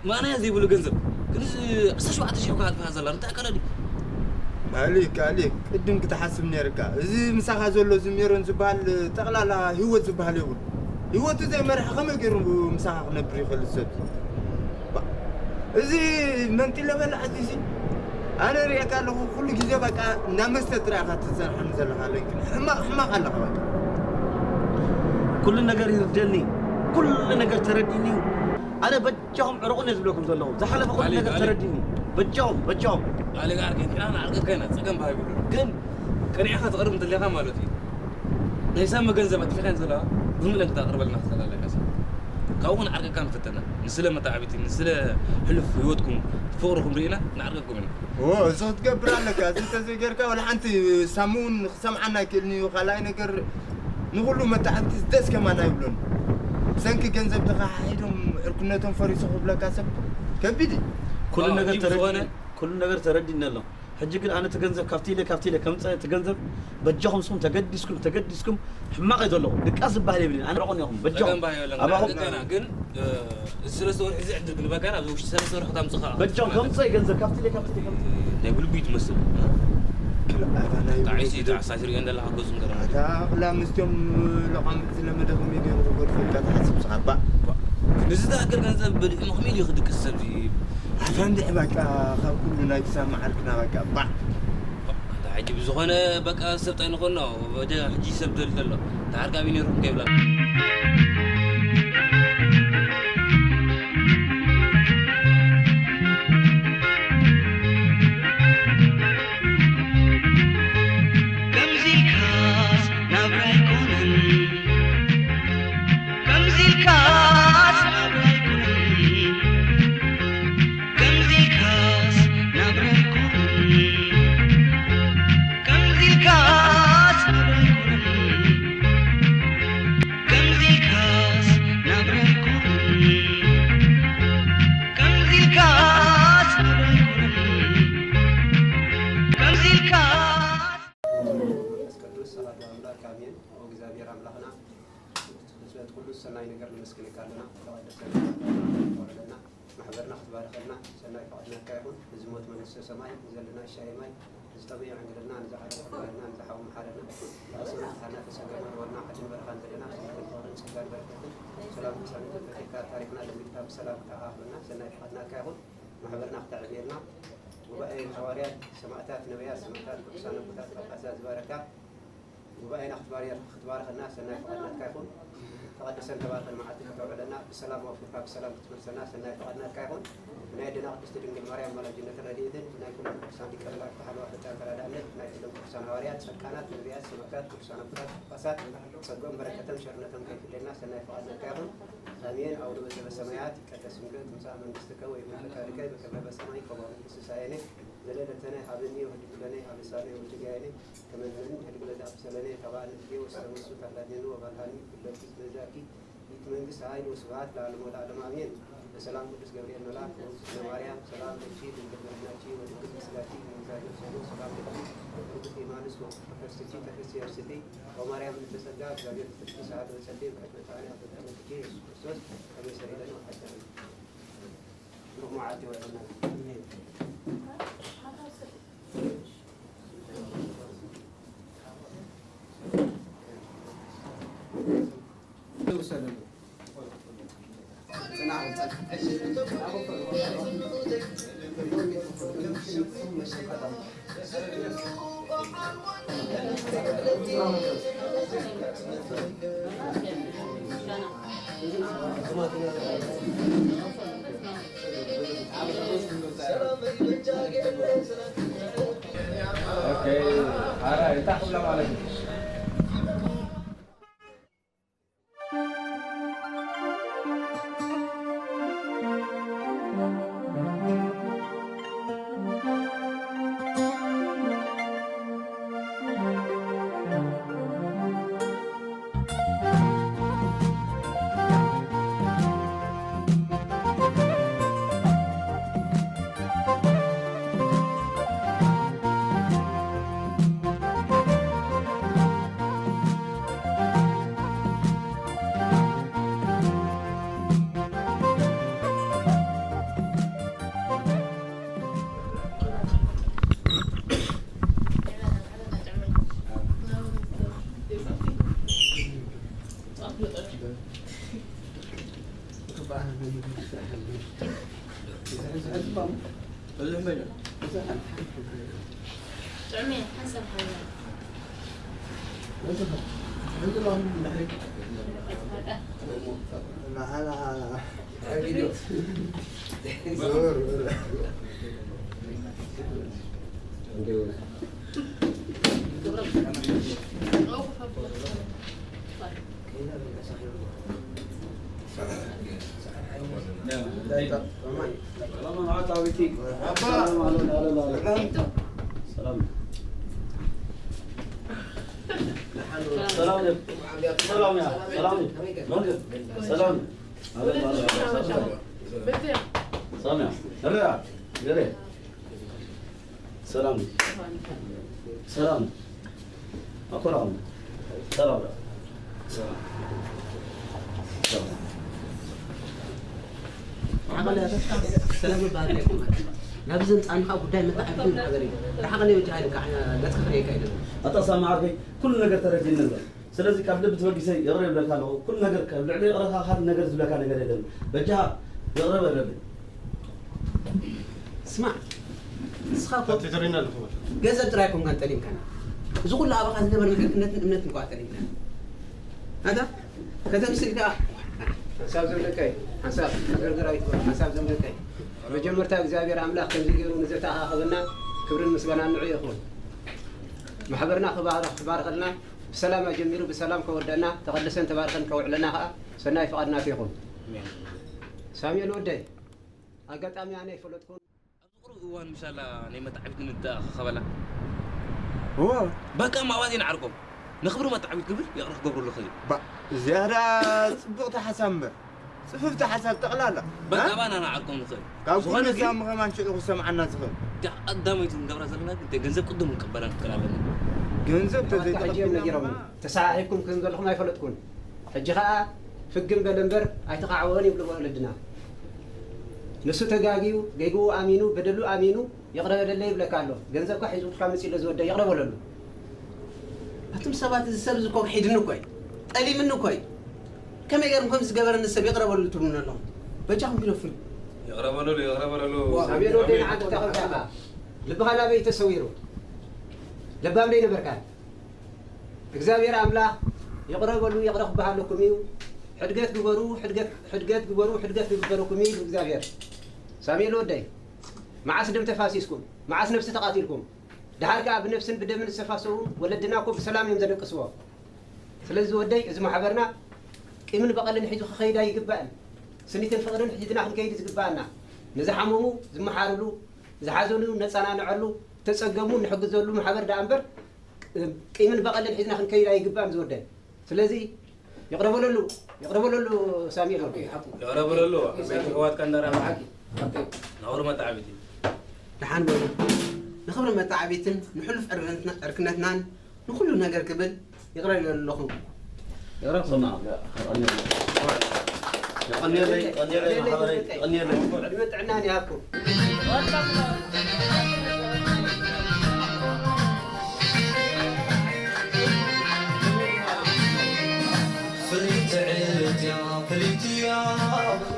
ማእናያ ዘይብሉ ገንዘብ ክንዚ ዕስራ ሸውዓተ ሽሕ እኳ ኣልፋ ዘላ እንታይ ኣካላ ድዩ ኣሊክ ኣሊክ ቅድም ክትሓስብ ነርካ እዚ ምሳኻ ዘሎ እዚ ሜሮን ዝበሃል ጠቕላላ ህይወት ዝበሃል የብሉ ህይወቱ ዘይመርሐ ከመይ ገይሩ ምሳኻ ክነብር ይኽእል ሰብ እዚ መንጢለ በላዕቲ እዚ ኣነ ርእየካ ኣለኹ ኩሉ ግዜ በቃ እናመስተ ጥራይ ኢኻ ትሰርሓኒ ዘለኻ ለንክን ሕማቕ ሕማቕ ኣለኻ በቃ ኩሉ ነገር ይርደኒ ኩሉ ነገር ተረዲኒ ኣነ በጃኹም ዕረቑኒ ዝብለኩም ዘለኹ ዝሓለፈ ኩሉ ነገር ተረዲኒ በጃኹም በጃኹም ኣለ ጋር ግን ክና ንዓርቀካ ኢና ጸገም ባይብሉ ግን ቅንዕኻ ትቕርብ እንተለኻ ማለት እዩ ናይ ሳሚ ገንዘብ ኣጥፊኻን ዘለዋ ዝምለን ክታቕርበልና ትኽእል ኣለካ ካብኡ ንዓርቀካ ንፈተና ንስለ መታዕቢቲ ንስለ ሕሉፍ ህይወትኩም ፍቕርኹም ርኢና ንዓርቀኩም ኢና እዎ እዚ ክትገብር ኣለካ እዚ ተዘይገርካ ወላ ሓንቲ ሳሚ እውን ክሰምዓና ኣይክእልን እዩ ካልኣይ ነገር ንኹሉ መታዕብቲ ደስ ከማና ይብሎን ብሰንኪ ገንዘብ ተኻሓሒዶም ዕርክነቶም ፈሪሱ ክብለካ ሰብ ከቢድ እዩ ኩሉ ነገር ተረዲነ ኣሎ ሕጂ ግን ኣነ እቲ ገንዘብ ካብቲ ኢለ ካብቲ ኢለ ከምፀ እቲ ገንዘብ በጃኹም ስኹም ተገዲስኩም ተገዲስኩም ሕማቕ እዩ ዘለኹ ድቃስ ዝበሃል የብልን ኣነ ረቆን ኢኹም በጃኹም ኣባኹም ግን እዚ ሰለስተ ወርሒ እዚ ዕድል ክንበካ ኢና ኣብዚ ውሽጢ ሰለስተ ወርሒ ክታምፅኻ በጃኹም ከምፀ ገንዘብ ካብቲ ኢለ ካብቲ ኢለ ከምፀ ናይ ብልቢ ትመስል ጣዒሲ ተዓሳሲር እየ እንደላ ሓገዙ ንገረና ኣታ ኣቕላ ምስቶም ለቋምት ዝለመደኹም እዩ ገይሩ ክገድፉ ኢልካ ትሓስብ ስኻ ባ ንዝተኣክል ገንዘብ በሊዑ መኽሚል እዩ ክድቅስ ሰብ ኣታ እንድዒ በቃ ካብ ኩሉ ናይ ክሳብ መዓርክና በቃ ባ ኣታ ሕጂ ብዝኾነ በቃ ሰብ ታይ ንኾኖ ወደ ሕጂ ሰብ ደል ዘሎ ተዓርቃቢ ነይርኩም ከይብላ ተቐደሰ ማሕበርና ክትባርኸልና ሰናይ ፍቓድናትካ ይኹን። ንዝሞት መንግስተ ሰማይ፣ ንዘለና ሻሂ ማይ፣ ንዝጠምዮ ዕንግልና፣ ንዝዓረፈ ዕንግልና፣ ንዝሓወ መሓረና፣ ንኣሰብና ተሓና ተሰገመ ነበርና ዓድን በረኻን ዘለና ሰላምን ፍቕርን ጸጋን በረከትን ሰላም ቅሳነትን ፈጢርካ ታሪኽና ለሚድካ ብሰላም ክተኣኻኽበና ሰናይ ፍቓድናትካ ይኹን። ማሕበርና ክተዕብየልና ጉባኤ ሃዋርያት፣ ሰማእታት፣ ነቢያት፣ ሰማእታት፣ ቅዱሳን ኣቦታት፣ ጳጳሳት ዝባረካ ጉባኤና ክትባርያ-፣ ክትባርኸና ሰናይ ፍቓድ ናትካ ይኹን። ተቐደሰን ተባረኸን መዓልቲ ከተውዕለና፣ ብሰላም ኣውፊርካ ብሰላም ክትመልሰና ሰናይ ፍቓድ ናትካ ይኹን። ናይ ኣዴና ቅድስቲ ድንግል ማርያም ኣማላጅነትን ረድኤትን፣ ናይ ኩሎም ቅዱሳን ሊቀ መላእክት ሓለዋ ፈጣን ተራዳእነት፣ ናይ ኩሎም ቅዱሳን ሃዋርያት፣ ጸድቃናት፣ ነቢያት፣ ሰማእታት፣ ቅዱሳን ኣቦታት፣ ጳጳሳት፣ ጸግኦም በረከቶም ሸርነቶም ከይፍለየና ሰናይ ፍቓድ ናትካ ይኹን። ኣሜን። አቡነ ዘበሰማያት ይትቀደስ ስምከ ትምጻእ መንግስትከ ወይኩን ፈቃድከ በከመ በሰማይ ከማሁ በምድር። ሲሳየነ ዘለለተነ ሀበነ ዮሐድግ ለነ አበሳነ ወጌጋየነ ከመ ንሕነኒ ንሕድግ ለዘአበሰ ለነ። ኢታብአነ እዴ ውስተ መንሱት አላድነነ ወባልሐነ ኩለቲ እስመ ዛቲ ይእቲ መንግስት ኃይል ወስብሐት ለዓለመ ወለዓለም አሜን። በሰላም ቅዱስ ገብርኤል መልአክ በውስተ ማርያም ሰላም ለኪ ድንግል በህሊናኪ ወድንግል በስጋኪ እም እግዚአብሔር ጸሎ ሰላም ለኪ ርግጥ ኢማንስ ወፈርስኪ ተፈሲ እርስቲ ወማርያም እንተ ጸጋ እግዚአብሔር ፍጥርቲ ሰዓት ወጸልይ ብሕት መታንያ ፈጠነ ልኪ ኢየሱስ ክርስቶስ ከመ ይሰሪ ለነ ወሐዳነ። ኦኬ፣ ኧረ እንታይ ክብላ ማለት እዩ? ሰላም። ሰላም። ሰላም። ሰላም። ሰላም። ኣኮራም። ሰላም። ሰላም። ሰላም። ሰላም ይባሃል ኣይኮነን። ናብዚ ዘምጻእኒ ከዓ ጉዳይ መታዕብትን ሃገር እዩ። ብሓቂ ናይ ወዲ ሃይለ ከዓ ገጽካ ክርእየካ ኣይደልን። ኣታ ሳሚ ዓርከይ፣ ኩሉ ነገር ተረዲእኒ ኣሎ። ስለዚ ካብ ልቢ ተበጊሰ ይቕረ ይብለካ ኣለኹ። ኩሉ ነገር ካብ ልዕሊ ይቕረኻ ካልእ ነገር ዝብለካ ነገር የለን። በጃኻ ይቕረ በለለይ። ስማዕ፣ ንስኻ እኮ ትትሪና ኣለኹ። ገንዘብ ጥራይ ኮንካን ጠሊምካና። እዚ ኩሉ ኣባኻ ዝነበረ ንሕክነትን እምነትን እኳ ጠሊምካና። ኣታ ከተምስል ከኣ ሓንሳብ ዘምለካይ፣ ሓንሳብ ሃገርገር ኣይትበል፣ ሓንሳብ ዘምለካይ። መጀመርታ እግዚኣብሔር ኣምላኽ ከምዚ ገይሩ ንዘተኣኻኸበና ክብርን ምስጋናን ንዑ ይኹን። ማሕበርና ክባርኽ፣ ክባርኸልና፣ ብሰላም ኣጀሚሩ ብሰላም ከወደና፣ ተቐደሰን ተባርከን ከውዕለና ከኣ ሰናይ ፍቓድ ናቱ ይኹን። ኣሜን። ሳሙኤል ወደይ፣ ኣጋጣሚ ኣነ ኣይፈለጥኩን። ኣብዚ ቁሩብ እዋን ምሻላ ናይ መታዕቢት ንተኣኻኸበላ። እወ። በቃ ማዋዜ ንዓርቆም። ንኽብሪ መታዕቢት ክብል ይቕረ ክገብረሉ ክእል። ባ፣ እዚኣ ደኣ ጽብቕቲ ሓሳብ እምበር። ጽፍፍቲ ሓሳብ ጠቕላላ። በቃ እ? ባና ንዓርቆም ንኽእል። ካብ ዝኾነ ኩሉ ግን ሳሚ ከማን ሽዑ ክሰምዓና ዝኽእል። እታ ቀዳመይቲ ክንገብራ ዘለና ግን፣ ገንዘብ ቅድም ክንቀበላ ንኽእል ኣለና። ገንዘብ ተዘይተቐቢልና ሕጂ እዮም ነጊሮም። ድማ ተሰሓሒብኩም ከም ዘለኹም ኣይፈለጥኩን። ሕጂ ኸኣ ፍግም በል እምበር ኣይተኻዕወን ይብሉ ወለድና። ንሱ ተጋግዩ፣ ጌግኡ ኣሚኑ፣ በደሉ ኣሚኑ፣ ይቕረ በለለይ ይብለካ ኣሎ። ገንዘብካ ሒዙ ካብ መጺኡ ኣሎ ዝወደይ፣ ይቕረ በለሉ። ኣቱም ሰባት፣ እዚ ሰብ እዚ እኮ ክሒድኒ እኮ እዩ፣ ጠሊምኒ እኮ እዩ። ከመይ ገይርኩም ከምዚ ዝገበረኒ ሰብ ይቕረ በለሉ ትብሉኒ ኣለኹም? በጃኹም ግደፉኒ። ይቕረ በለሉ፣ ይቕረ በለሉ። ሳሙኤል ወደይ፣ ንዓንተ ተኸብዳኻ። ልብኻ ናበይ ተሰዊሩ? ለባም ደይ ነበርካ? እግዚኣብሔር ኣምላኽ ይቕረ በሉ፣ ይቕረ ክበሃለኩም እዩ። ሕድገት ግበሩ፣ ሕድገት፣ ሕድገት ግበሩ፣ ሕድገት ክግበረኩም እዩ እግዚኣብሔር። ሳሙኤል ወደይ፣ መዓስ ደም ተፋሲስኩም፣ መዓስ ነፍሲ ተቓቲልኩም፣ ደሓር ከኣ ብነፍስን ብደምን ዝተፋሰዉ ወለድና እኮ ብሰላም እዮም ዘደቅስዎ። ስለዚ ወደይ፣ እዚ ማሕበርና ቂምን በቐልን ሒዙ ክኸይድ ኣይግባእን። ስኒትን ፍቕርን ሒዝና ክንከይድ ዝግባኣና፣ ንዝሓመሙ ዝመሓርሉ፣ ዝሓዘኑ ነጸናንዐሉ፣ ዝተጸገሙ ንሕግዘሉ ማሕበር ደኣ እምበር፣ ቂምን በቐልን ሒዝና ክንከይድ ኣይግባእን ዝወደይ። ስለዚ ይቕረ በለሉ፣ ይቕረ በለሉ ሳሙኤል ወደይ። ይቕረ በለሉ፣ ዓበይቲ ኣሕዋትካ እንዳረኣኻ። ነኽብሪ መተዓቢቲ። ደሓን በሉ። ንኽብሪ መተዓቢትን ንሕሉፍ ዕርክነትና-፣ ዕርክነትናን ንኹሉ ነገር ክብል ይቕረ ይብለሉ ኣለኹ። ይቕረ። ስማዕ፣ የቐንየለይ፣ የቐንየለይ፣ ማሕበረይ፣ የቐንየለይ። ዕድመን ጥዕናን ይሃብኩም። ፍልይቲ ዕለት እያ፣ ፍልይቲ እያ፣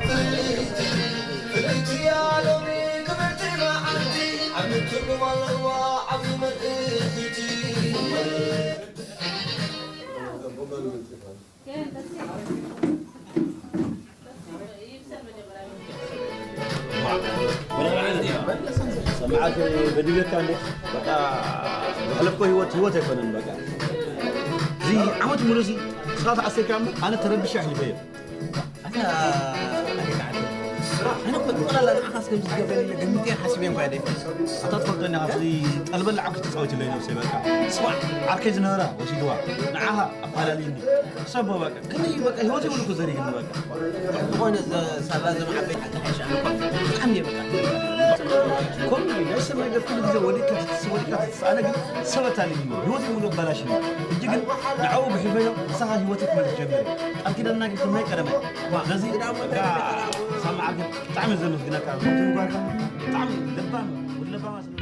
ፍልይቲ፣ ፍልይቲ እያ ሎሚ ክብርቲ መዓልቲ፣ ዓቢ ትርጉም ኣለዋ፣ ዓቢ መልእኽቲ። ሰማዓት በዲበካ እንዴ? በቃ ዘሕለፍኮ ህይወት ህይወት ኣይኮነን። በቃ እዚ ዓመት ሙሉ እዚ ስኻ ተዓሰካ እሞ ኣነ ተረቢሸ ኣሕሊፈዮ። ኣታ ኣነ ከዓተ ኣነ እኮ ጠቕላላ ንዓኻስ ከምዚ ትገብረኒ ኢለ ገሚተ ሓሲበ እንኳ ኣይደይፈልጥ። ኣታ ትፈልጦ እንዲኻ፣ እዚ ጠልበል ዓኩ ትጻወት ኢለ ነብሰይ በቃ። ስማዕ ዓርከይ ዝነበራ ወሲድዋ ንዓኻ ኣፋላልዩኒ። ሰብ በቃ ከመይ በቃ ህይወት ይብሉ እኮ ዘሪግኒ በቃ። ዝኾነ ዘ-፣ ሳላ ዘም ዓበይቲ ዓዲ ሓይሽ ኣነ እኮ ብጣዕሚ እየ በቃ። ከምኡ እዩ ናይ ሰብ ነገር ኩሉ ግዜ ወዲቅካ ትትስ-፣ ወዲቅካ ትትስ-፣ ኣነ ግን ሰብ ኣታሊልኒ ህይወት ይብሉ ኣባላሽኒ። ሕጂ ግን ንዓኡ ብሕልፈዮ ንስኻ ህይወት ክትመልስ ጀሚረ። ቃል ኪዳንና ግን ከም ናይ ቀደም እዩ። በዚ በቃ ሳማዓከ ብጣዕሚ ዘመስግነካ። ከምቲ ጓልካ ብጣዕሚ ለባም ወዲ ለባማ ስለ